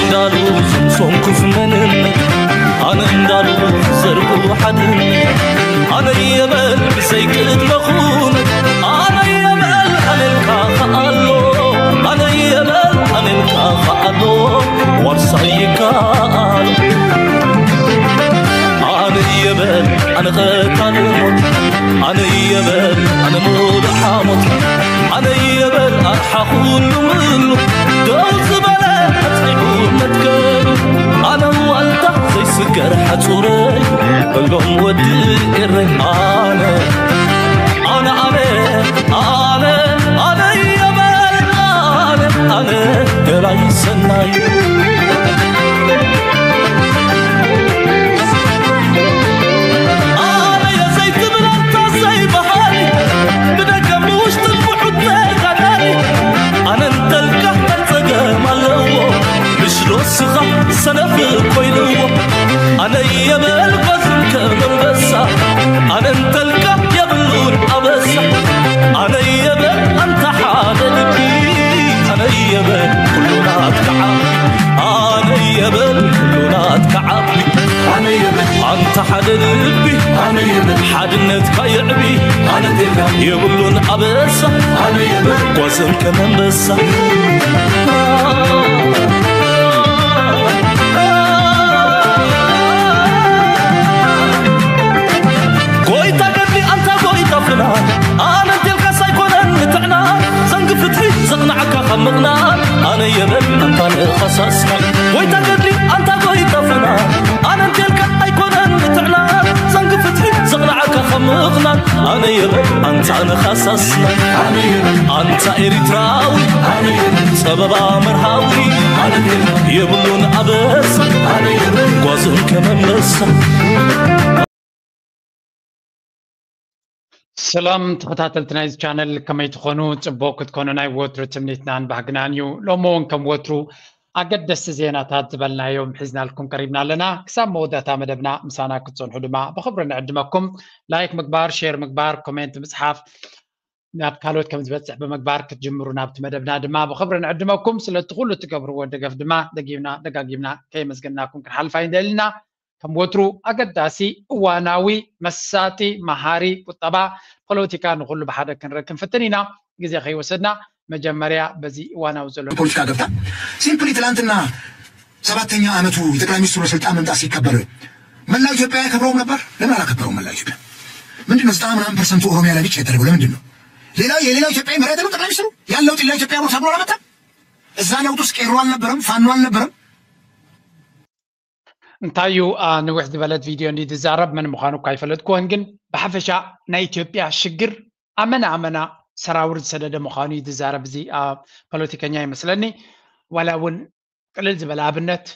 እንዳሉ ዝምሶንኩ ዝመንነት ኣነ እንዳሉ ዘርጉ ሓድነት ኣነ የበል ብዘይ ቅድመኹን ኣነ የበል ኣነልካ ከኣሎ ኣነ የበል ኣነልካ ከኣሎ ዋርሳይ ይከኣሎ ኣነ የበል ኣነ ቀታሊ ሞት ኣነ የበል ኣነ ሙሉእ ሓሞት ኣነ የበል ኣርሓ ኩሉ ምሉ ደው ዝበለ ኣጽኒዑ መትከሉ ኣነ ዋልታ ዘይስገር ሓጹረይ በሎም ወዲ ኤረይ ኣነ ኣነ ኣነ ኣነ ኣነ የበል ኣነ ኣነ ገላይ ሰናይ ኣነ የዘይትብል ኣንታ ዘይበሃል ብደገ ብውሽጥን ብሑት ተጋዳሊ ኣነ እንተልካ እንታይ ጸገም ኣለዎ ምሽ ዶ ስኻ ሰነፍ ኮይንዎ ኣነ የበል ጓዝን ከም ኣንበሳ ኣነ እንተልካ የብሉን ኣበሳ ኣነ የበል ኣንታ ሓደ ልቢ ኣነ የበል ኩሉ ናትካ ዓቢ ኣነ የበል ኩሉ ናትካ ዓቢ ኣነ የበል ኣንታ ሓደ ልቢ ኣነ የበል ሓድነትካ የዕቢ ኣነ ቴልካ የብሉን ኣበሳ ኣነ የበል ጓዝን ከም ኣንበሳ ጎይታ ገድሊ ኣንታ ጎይታ ፍና ኣነ እንቴልካስ ኣይኮነን ንትዕና ዘንጊ ፍትሒ ዘቕናዕካ ካብ ምቕናዕ ኣነ የበል ኣንታ ንኸሳስና ጎይታ ገድሊ ኣንታ ጎይታ ፍና ኣነ እንቴልካ ኣይኮነን ንትዕና ዘንጊ ፍትሒ ዘቕናዕካ ካብ ምቕናዕ ኣነ የበል ኣንታ ንኸሳስና ኣነ የበል ኣንታ ኤሪትራዊ ኣነ የበል ጸበባ መርሃዊ ኣነ የበል የብሉን ኣበሳ ኣነ የበል ጓዝን ከም ኣንበሳ ሰላም ተኸታተልቲ ናይዚ ቻነል ከመይ ትኾኑ? ጽቡቕ ክትኮኑ ናይ ወትሩ ትምኒትናን ባህግናን እዩ። ሎሚ እውን ከም ወትሩ ኣገደስቲ ዜናታት ዝበልናዮም ሒዝናልኩም ቀሪብና ኣለና። ክሳብ መወዳእታ መደብና ምሳና ክትጸንሑ ድማ ብኽብሪ ንዕድመኩም። ላይክ ምግባር፣ ሼር ምግባር፣ ኮሜንት ምጽሓፍ ናብ ካልኦት ከም ዝበጽሕ ብምግባር ክትጅምሩ ናብቲ መደብና ድማ ብኽብሪ ንዕድመኩም። ስለቲ ኩሉ እትገብርዎ ደገፍ ድማ ደጊምና ደጋጊምና ከየመስገንናኩም ክንሓልፍ ኣይንደልን ኢና። ከም ወትሩ ኣገዳሲ፣ እዋናዊ፣ መሳጢ፣ መሃሪ፣ ቁጠባ፣ ፖለቲካ ንኹሉ ብሓደ ክንርኢ ክንፍትን ኢና። ግዜ ከይወሰድና መጀመርያ በዚ እዋናዊ ዘሎ ፖለቲካ ገብታ ሲምፕሊ ትላንትና ሰባተኛ ዓመቱ የጠቅላይ ሚኒስትሩ ስልጣን መምጣት ሲከበር መላው ኢትዮጵያ ያከብረውም ነበር። ለምን አላከበረውም? መላው ኢትዮጵያ ምንድን ነው? ዘጠና ምናምን ፐርሰንቱ ኦሮሚያ ላይ ብቻ ያደረገው ለምንድን ነው? ሌላው የሌላው ኢትዮጵያ መሪ አይደለም ጠቅላይ ሚኒስትሩ? ያ ለውጥ ሌላው ኢትዮጵያ ቦታ ብሎ አላመጣም? እዛ ለውጥ ውስጥ ቄሮ አልነበረም፣ ፋኖ አልነበረም። እንታይ እዩ፣ አ፣ ንውሕ ዝበለት ቪድዮ እንዲ ትዛረብ መን ምዃኑ እኳ ኣይፈለጥኩዎን፣ ግን ብሓፈሻ ናይ ኢትዮጵያ ሽግር ኣመና ኣመና ሰራውር ዝሰደደ ምዃኑ እዩ ዝዛረብ። እዚ፣ አ፣ ፖለቲከኛ ይመስለኒ። ዋላ እውን ቅልል ዝበለ ኣብነት፣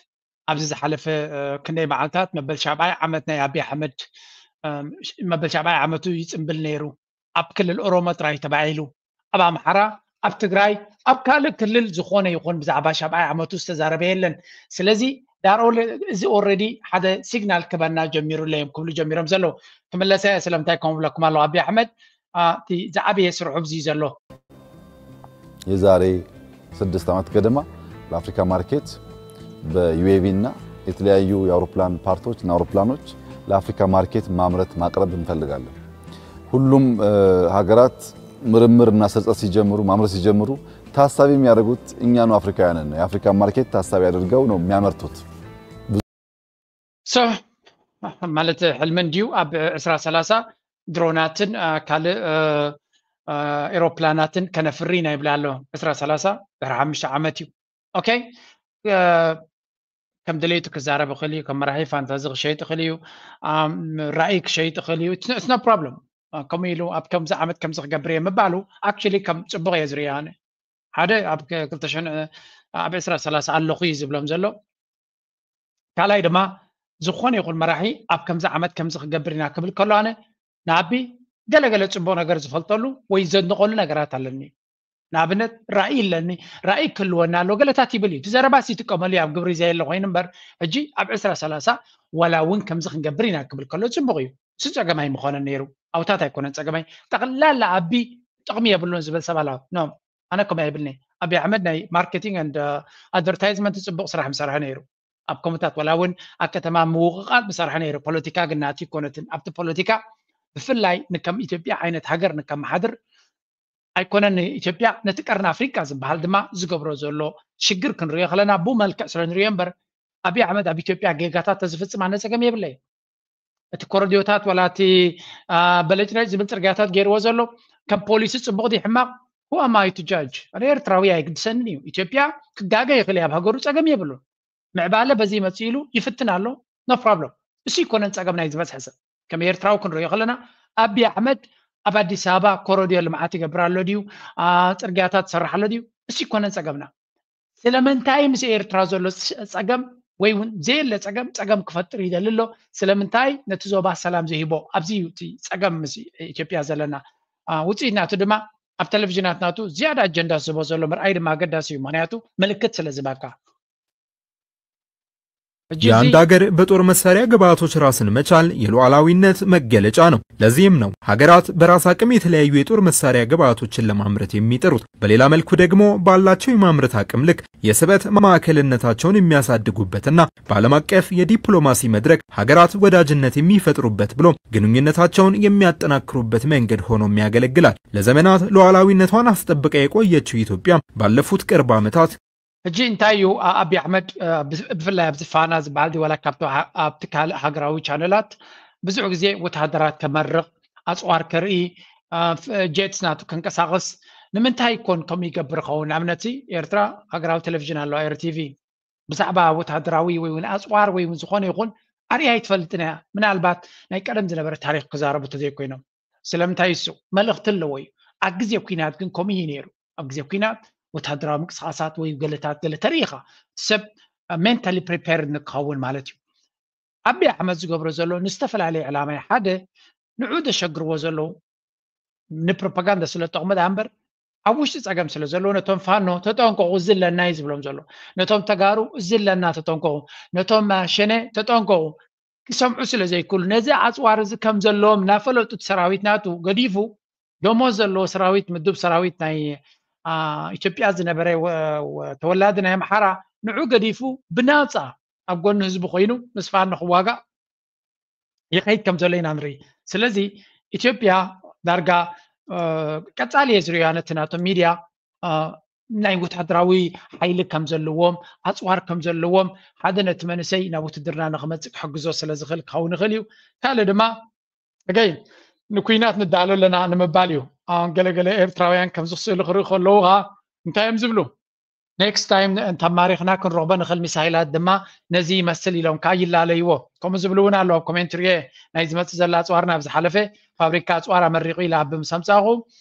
ኣብዚ ዝሓለፈ፣ እ፣ ክንደይ መዓልታት መበል ሻብዓይ ዓመት ናይ ኣብይ ኣሕመድ፣ እ፣ መበል ሻብዓይ ዓመቱ ይጽምብል ነይሩ። ኣብ ክልል ኦሮሞ ጥራይ ተባሂሉ፣ ኣብ ኣምሓራ፣ ኣብ ትግራይ፣ ኣብ ካልእ ክልል ዝኾነ ይኹን ብዛዕባ ሻብዓይ ዓመቱ ዝተዛረበ የለን። ስለዚ ዳር ኦል-፣ እዚ ኦልሬዲ ሓደ ሲግናል ክበና ጀሚሩ ኣሎ እዮም ክብሉ ጀሚሮም ዘለዉ። ክምለሰ እየ፣ ስለምንታይ ከምኡ ብለኩም ኣለኹ? ኣብይ ኣሕመድ፣ አ፣ እቲ ዝዓበየ ስርሑ ኣብዚ እዩ ዘሎ። የዛሬ ስድስት ዓመት ገደማ ለአፍሪካ ማርኬት በዩኤቪ እና የተለያዩ የአውሮፕላን ፓርቶች እና አውሮፕላኖች ለአፍሪካ ማርኬት ማምረት ማቅረብ እንፈልጋለን። ሁሉም፣ እ፣ ሀገራት ምርምር እና ስርጸት ሲጀምሩ፣ ማምረት ሲጀምሩ ታሳቢ የሚያደርጉት እኛኑ አፍሪካውያንን ነው። የአፍሪካ ማርኬት ታሳቢ አድርገው ነው የሚያመርቱት። ሶ፣ ማለት ሕልሚ እንድዩ ኣብ ዕስራ ሰላሳ ድሮናትን፣ አ፣ ካልእ፣ አ፣ አ፣ ኤሮፕላናትን ከነፍሪ ኢና ይብል ኣሎ። ዕስራ ሰላሳ ድሕሪ ሓሙሽተ ዓመት እዩ። ኦኬ፣ አ፣ ከም ድሌቱ ክዛረብ ይኽእል እዩ፣ ከም መራሒ ፋንታዚ ክሸይጥ ይኽእል እዩ፣ ኣም፣ ራእይ ክሸይጥ ይኽእል እዩ። It's no problem። አ፣ ከምኡ ኢሉ ኣብ ከምዚ ዓመት ከምዚ ክገብር እየ ምባሉ ኣክቹሊ ከም ጽቡቕ እየ ዝርእዮ ኣነ። ሓደ ኣብ ከ-፣ ክልተ ሽሕን፣ አ፣ ኣብ ዕስራ ሰላሳ ኣለኹ እዩ ዝብሎም ዘሎ። ካልኣይ ድማ ዝኾነ ይኹን መራሒ ኣብ ከምዚ ዓመት ከምዚ ክገብር ኢና ክብል ከሎ ኣነ ንኣቢ ገለገለ ጽቡቕ ነገር ዝፈልጠሉ ወይ ዘድንቐሉ ነገራት ኣለኒ። ንኣብነት ራእይ ኣለኒ፣ ራእይ ክህልወና ኣለዎ ገለታት ይብል እዩ። እቲ ዘረባስ ይጥቀመሉ እዩ ኣብ ግብሪ ዘየለ ኮይኑ እምበር፣ ሕጂ ኣብ ዕስራ ሰላሳ ዋላ እውን ከምዚ ክንገብር ኢና ክብል ከሎ ጽቡቕ እዩ። እሱ ጸገም ኣይምኾነን ነይሩ። ኣውታት ኣይኮነን ጸገማይ። ጠቕላላ ኣቢ ጥቕሚ የብሉን ዝብል ሰብ ኣላ። ኖ። ኣነ ከምኡ ኣይብልኒ። ኣብይ ኣሕመድ ናይ marketing and advertisement ጽቡቕ ስራሕ ምሰርሐ ነይሩ። ኣብ ከምኡታት ዋላ እውን ኣብ ከተማ ምውቕቓጥ ምሰርሐ ነይሩ። ፖለቲካ ግን ናቱ ኣይኮነትን። ኣብቲ ፖለቲካ ብፍላይ ንከም ኢትዮጵያ ዓይነት ሃገር ንከመሓድር ኣይኮነን። ኢትዮጵያ ነቲ ቀርኒ ኣፍሪቃ ዝበሃል ድማ ዝገብሮ ዘሎ ሽግር ክንሪኦ ከለና ብኡ መልክዕ ስለ ንሪኦ እምበር ኣብይ ኣሕመድ ኣብ ኢትዮጵያ ጌጋታት ተዝፍጽም ኣነ ጸገም የብለይ። እቲ ኮረድዮታት ዋላ እቲ በለጭለጭ ዝብል ጽርግያታት ገይርዎ ዘሎ ከም ፖሊሲ ጽቡቕ ድዩ ሕማቕ who am I to judge? ኣነ ኤርትራዊ ኣይግድሰንን እዩ። ኢትዮጵያ ክጋገ ይኽእል እዩ፣ ኣብ ሃገሩ ጸገም የብሉን። ምዕባለ በዚ ይመጽእ ኢሉ ይፍትን ኣሎ። No problem። እሱ ኣይኮነን ጸገም ናይ ዝበዝሐ ሰብ። ከም ኤርትራዊ ክንሪኦ ከለና ኣብይ ኣሕመድ ኣብ ኣዲስ ኣበባ ኮረድዮ ልምዓት ይገብር ኣሎ ድዩ? ጽርግያታት ይሰርሕ ኣሎ ድዩ? እሱ ኣይኮነን ጸገምና። ስለምንታይ ምስ ኤርትራ ዘሎ ጸገም ወይ እውን ዘየለ ጸገም ጸገም ክፈጥር ይደሊ ኣሎ? ስለምንታይ ነቲ ዞባ ሰላም ዘይህቦ? ኣብዚ እዩ እቲ ጸገም ምስ ኢትዮጵያ ዘለና። ውፅኢት ናቱ ድማ ኣብ ቴሌቪዥናት ናቱ ዝያዳ ኣጀንዳ ዝህቦ ዘሎ ምርኣይ ድማ ኣገዳሲ እዩ። ምክንያቱ ምልክት ስለ ዝህበካ። የአንድ ሀገር በጦር መሳሪያ ግብዓቶች ራስን መቻል የሉዓላዊነት መገለጫ ነው። ለዚህም ነው ሀገራት በራስ አቅም የተለያዩ የጦር መሳሪያ ግብዓቶችን ለማምረት የሚጥሩት። በሌላ መልኩ ደግሞ ባላቸው የማምረት አቅም ልክ የስበት ማዕከልነታቸውን የሚያሳድጉበትና በዓለም አቀፍ የዲፕሎማሲ መድረክ ሀገራት ወዳጅነት የሚፈጥሩበት ብሎ ግንኙነታቸውን የሚያጠናክሩበት መንገድ ሆኖም ያገለግላል። ለዘመናት ሉዓላዊነቷን አስጠብቃ የቆየችው ኢትዮጵያ ባለፉት ቅርብ ዓመታት ሕጂ እንታይ እዩ ኣብይ ኣሕመድ ብፍላይ ኣብዚ ፋና ዝበሃል ዋላ ካብቲ ኣብቲ ካልእ ሃገራዊ ቻነላት ብዙሕ ግዜ ወተሃደራት ከመርቕ፣ ኣፅዋር ከርኢ፣ ጀትስ ናቱ ከንቀሳቕስ ንምንታይ ይኮን ከምኡ ይገብር ይኸውን? ንኣብነት ኤርትራ ሃገራዊ ቴሌቪዥን ኣለዋ፣ ኤርቲቪ። ብዛዕባ ወተሃደራዊ ወይ እውን ኣፅዋር ወይ እውን ዝኾነ ይኹን ኣርእያ ኣይትፈልጥን እያ። ምናልባት ናይ ቀደም ዝነበረ ታሪክ ክዛረቡ ተዘይኮይኖም። ስለምንታይ እሱ መልእኽቲ ኣለዎ እዩ። ኣብ ግዜ ኩናት ግን ከምኡ እዩ ነይሩ። ኣብ ግዜ ኩናት ወተሃደራዊ ምንቅስቃሳት ወይ ገለታት ገለ ተርኢ ኢኻ። ሰብ mentally prepared ንክኸውን ማለት እዩ። ኣብይ ኣሕመድ ዝገብሮ ዘሎ ንዝተፈላለየ ዕላማ ሓደ ንዑ ዘሸግርዎ ዘለዉ ንፕሮፓጋንዳ ስለ ዝጠቕሙ ደኣ እምበር ኣብ ውሽጢ ጸገም ስለ ዘለዎ ነቶም ፋኖ ተጠንቀቑ እዚ ኣለና እዩ ዝብሎም ዘሎ። ነቶም ተጋሩ እዚ ኣለና ተጠንቀቑ፣ ነቶም ሸኔ ተጠንቀቑ። ክሰምዑ ስለ ዘይክእሉ ነዚ ኣፅዋር እዚ ከም ዘለዎም እናፈለጡ እቲ ሰራዊት ናቱ ገዲፉ ደሞዝ ዘለዎ ሰራዊት ምዱብ ሰራዊት ናይ ኢትዮጵያ ዝነበረ ተወላዲ ናይ ኣምሓራ ንዑ ገዲፉ ብናፃ ኣብ ጎኒ ህዝቢ ኮይኑ ምስ ፋኖ ክዋጋእ ይኸይድ ከም ዘሎ ኢና ንርኢ። ስለዚ ኢትዮጵያ ዳርጋ ቀፃሊ እየ ዝሪኦያ ነቲ ናቶም ሚድያ ናይ ወታደራዊ ሓይሊ ከም ዘለዎም ኣፅዋር ከም ዘለዎም ሓደ ነቲ መንእሰይ ናብ ውትድርና ንክመፅእ ክሕግዞ ስለ ዝኽእል ክኸውን ይኽእል እዩ። ካልእ ድማ ገይ ንኩናት ንዳሎ ኣለና ንምባል እዩ። ገለገለ ኤርትራውያን ከምዚ ክስእሉ ክርኢ ከለዉ ከዓ እንታይ እዮም ዝብሉ? ኔክስት ታይም እንተማሪኽና ክንረኽቦ ንኽእል ሚሳይላት ድማ ነዚ ይመስል ኢሎም ከዓ ይላለይዎ። ከምኡ ዝብሉ እውን ኣለዉ ኣብ ኮሜንት ርኤ ናይ ዝመፅእ ዘላ ኣፅዋር ናብ ዝሓለፈ ፋብሪካ ኣፅዋር ኣመሪቑ ኢላ ኣብ ምስ ኣምፃእኹ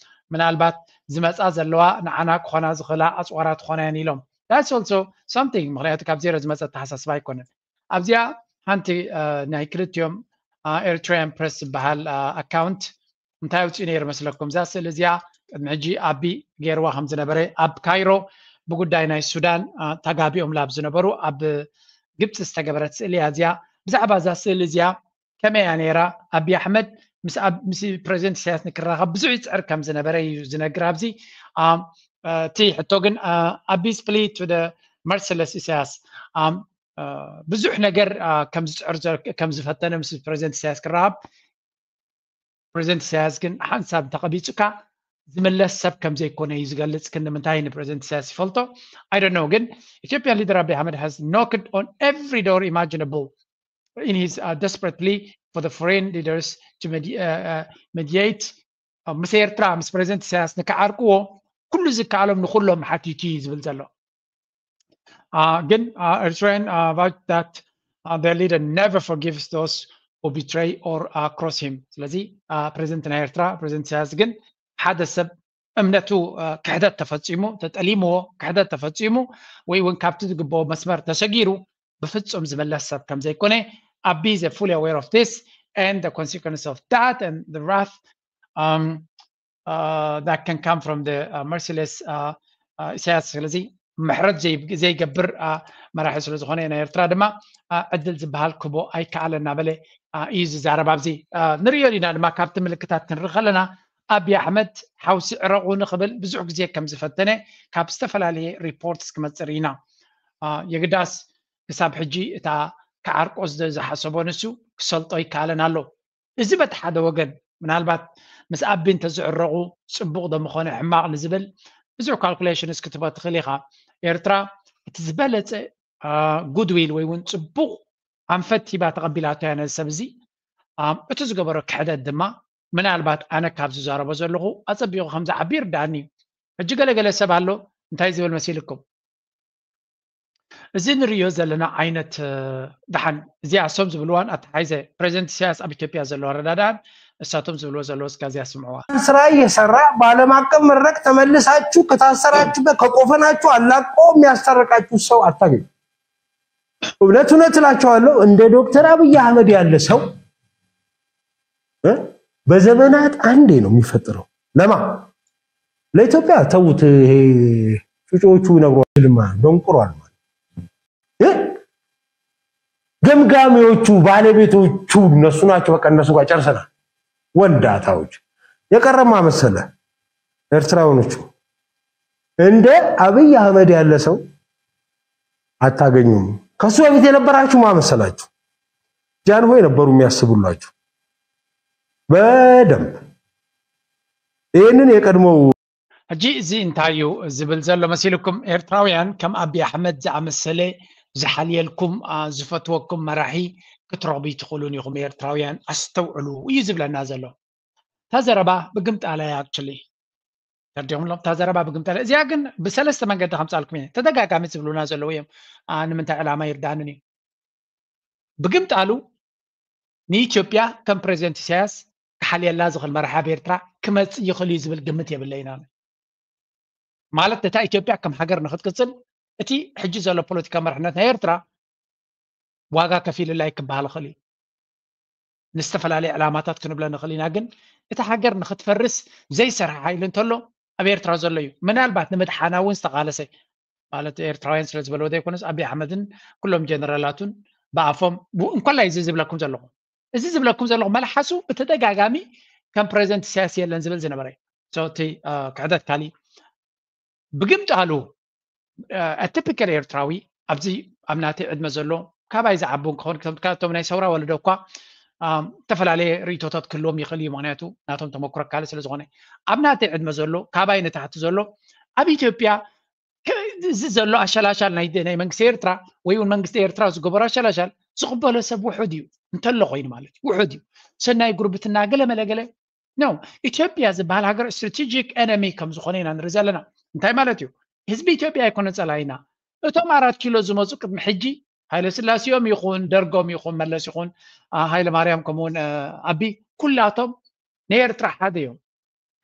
ምናልባት ዝመፃ ዘለዋ ንዓና ክኾና ዝኽእላ ኣፅዋራት ክኾና እየን ኢሎም። That's also something። ምክንያቱ ካብ ዜሮ ዝመፀ ኣተሓሳስባ ኣይኮነን። ኣብዚኣ ሓንቲ ናይ ክልቲኦም ኤርትራያን ፕረስ ዝበሃል ኣካውንት እንታይ ኣውፅኡ ነይሩ መስለኩም? እዛ ስእሊ እዚኣ ቅድሚ ሕጂ ኣቢ ገይርዋ ከም ዝነበረ ኣብ ካይሮ ብጉዳይ ናይ ሱዳን ተጋቢኦም ላብ ዝነበሩ ኣብ ግብፂ ዝተገበረት ስእሊ እያ እዚኣ። ብዛዕባ እዛ ስእሊ እዚኣ ከመይ እያ ነይራ? ኣቢ ኣሕመድ ምስ ፕሬዚደንት ኢሳያስ ንክራኸብ ብዙሕ ይፅዕር ከም ዝነበረ እዩ ዝነግር ኣብዚ። እቲ ሕቶ ግን ኣቢስ plea to the merciless ኢሳያስ ብዙሕ ነገር ከም ዝፅዕር ከም ዝፈተነ ምስ ፕሬዚደንት ኢሳያስ ክራኸብ ፕሬዚደንት ኢሳያስ ግን ሓንሳብ እንተቐቢፁካ ዝምለስ ሰብ ከም ዘይኮነ እዩ ዝገልፅ። ክንዲ ምንታይ ንፕሬዚደንት ኢሳያስ ይፈልጦ I don't know። ግን ኢትዮጵያ ሊደር ኣቢ ኣሕመድ has knocked on every door imaginable in his uh, desperate plea for the foreign leaders to medi uh, uh, mediate ምስ ኤርትራ ምስ ፕሬዚደንት ኢሳያስ ንክዓርቅዎ ኩሉ ዝከኣሎም ንኩሎም ሓቲቱ እዩ ዝብል ዘሎ። ግን ኤርትራውያን vouch that their leader never forgives those who betray or cross him። ስለዚ ፕሬዚደንት ናይ ኤርትራ ፕሬዚደንት ኢሳያስ ግን ሓደ ሰብ እምነቱ ክሕደት ተፈፂሙ ተጠሊምዎ ክሕደት ተፈፂሙ ወይ እውን ካብቲ ዝግበኦ መስመር ተሰጊሩ ብፍፁም ዝምለስ ሰብ ከም ዘይኮነ ኣቢ is fully aware of this and the consequence of that and the wrath um, uh, that can come from the uh, merciless uh, uh, ኢሳያስ። ስለዚ ምሕረት ዘይገብር መራሒ ስለ ዝኾነ ናይ ኤርትራ ድማ ዕድል ዝበሃል ክቦ ኣይከኣለ እናበለ እዩ ዝዛረብ። ኣብዚ ንሪኦ ኢና ድማ ካብቲ ምልክታት ክንርኢ ከለና ኣብይ ኣሕመድ ሓውሲ ዕረቑ ንኽብል ብዙሕ ግዜ ከም ዝፈተነ ካብ ዝተፈላለየ ሪፖርትስ ክመፅእ ርኢና። የግዳስ ክሳብ ሕጂ እታ ክዓርቆ ዝሓሰቦ ንሱ ክሰልጦ ይከኣለን ኣሎ። እዚ በቲ ሓደ ወገን ምናልባት ምስ ኣቢ እንተዝዕረቑ ፅቡቕ ዶ ምኾነ ሕማቕ ንዝብል ብዙሕ ካልኩሌሽንስ ክትህቦ ትኽእል ኢኻ። ኤርትራ እቲ ዝበለፀ ጉድዊል ወይ እውን ፅቡቕ ኣንፈት ሂባ ተቐቢላቶ እያ ነዚ ሰብ እዚ። እቲ ዝገበሮ ክሕደት ድማ ምናልባት ኣነ ካብ ዝዛረቦ ዘለኹ ኣፀቢቑ ከም ዝዓቢ ይርዳእኒ እዩ። ሕጂ ገለገለ ሰብ ኣሎ እንታይ ዝብል መሲልኩም? እዚ ንርእዮ ዘለና ዓይነት ደሓን እዚኣ እሶም ዝብልዋን ኣተሓይዘ ፕሬዚደንት ኢሳያስ ኣብ ኢትዮጵያ ዘለዎ ኣረዳድኣን እሳቶም ዝብልዎ ዘለዎ እስካ እዚኣ ስምዕዋ። ስራ እየሰራ በዓለም አቀፍ መድረክ ተመልሳችሁ ከታሰራችሁበት ከቆፈናችሁ አላቆ የሚያስታርቃችሁ ሰው አታገኙ። እውነት እውነት እላችኋለሁ እንደ ዶክተር አብይ አህመድ ያለ ሰው በዘመናት አንዴ ነው የሚፈጠረው። ለማ ለኢትዮጵያ ተዉት። ይሄ ጩጮዎቹ ይነግሯል። ልማ ደንቁሯል ማለት ገምጋሚዎቹ ባለቤቶቹ እነሱ ናቸው። በቃ እነሱ ጋር ጨርሰናል። ወንዳታዎች የቀረማ መሰለ ኤርትራውያኖቹ እንደ አብይ አህመድ ያለ ሰው አታገኙም። ከሱ በፊት የነበራችሁ ማመሰላችሁ ጃንሆይ ነበሩ የሚያስቡላችሁ በደንብ። ይህንን የቀድሞው ሕጂ እዚ እንታይ እዩ ዝብል ዘሎ መሲልኩም? ኤርትራውያን ከም ኣቢ ኣሕመድ ዝኣመሰለ ዝሓልየልኩም ዝፈትወኩም መራሒ ክትረኽቡ ይትኽእሉን ኢኹም። ኤርትራውያን ኣስተውዕሉ እዩ ዝብለና ዘሎ። እታ ዘረባ ብግምጣላ እያ። ኣክቹሊ ተርዲኹም ሎም እታ ዘረባ ብግምጣላ እዚኣ ግን ብሰለስተ መንገዲ ከምፃልኩም እየ። ተደጋጋሚ ዝብሉና ዘለዉ እዮም። ንምንታይ ዕላማ ይርዳንን እዩ። ብግምጣሉ ንኢትዮጵያ ከም ፕሬዚደንት ኢሳያስ ክሓልየላ ዝኽእል መራሒ ኣብ ኤርትራ ክመፅእ ይኽእል እዩ ዝብል ግምት የብለይና። ማለት ነታ ኢትዮጵያ ከም ሃገር ንክትቅፅል እቲ ሕጂ ዘሎ ፖለቲካ መርሕነት ናይ ኤርትራ ዋጋ ከፊልላ ክበሃል ይኽእል እዩ። ንዝተፈላለየ ዕላማታት ክንብለ ንኽእል ኢና። ግን እቲ ሃገር ንክትፈርስ ዘይሰርሐ ሓይሊ እንተሎ ኣብ ኤርትራ ዘሎ እዩ። ምናልባት ንምድሓና እውን ዝተቃለሰ ማለት ኤርትራውያን ስለ ዝበለዎ ዘይኮነስ ኣቢ ኣሕመድን ኩሎም ጀነራላቱን ብኣፎም እንኮላይ እዚ ዝብለኩም ዘለኹ እዚ ዝብለኩም ዘለኹ መልሓሱ ብተደጋጋሚ ከም ፕሬዚደንት ኢሳያስ የለን ዝብል ዝነበረ እዩ። እቲ ክሕደት ካሊ ብግምጣሉ ኣቲፒካል ኤርትራዊ ኣብዚ ኣብ ናተይ ዕድመ ዘሎ ካባይ ዝዓቡ ክኸውን ካብቶም ናይ ሰውራ ወለዶ እኳ ዝተፈላለየ ርእቶታት ክህልዎም ይኽእል እዩ። ምክንያቱ ናቶም ተመክሮ ካልእ ስለ ዝኾነ ኣብ ናተይ ዕድመ ዘሎ ካባይ ንታሕቲ ዘሎ ኣብ ኢትዮጵያ እዚ ዘሎ ኣሸላሻል ናይ መንግስቲ ኤርትራ ወይ እውን መንግስቲ ኤርትራ ዝገበሮ ኣሸላሻል ዝቕበሎ ሰብ ውሑድ እዩ እንተሎ ኮይኑ ማለት እዩ። ውሑድ እዩ። ሰናይ ጉርብትና ገለ መለ ገለ ነው። ኢትዮጵያ ዝበሃል ሃገር ስትራቴጂክ ኤነሚ ከም ዝኾነ ኢና ንርኢ ዘለና። እንታይ ማለት እዩ? ህዝቢ ኢትዮጵያ ኣይኮነ ጸላኢና። እቶም ኣራት ኪሎ ዝመፁ ቅድሚ ሕጂ ሃይለ ስላሴኦም ይኹን ደርጎም ይኹን መለስ ይኹን ሃይለ ማርያም ከምኡውን ኣቢ ኩላቶም ናይ ኤርትራ ሓደ እዮም።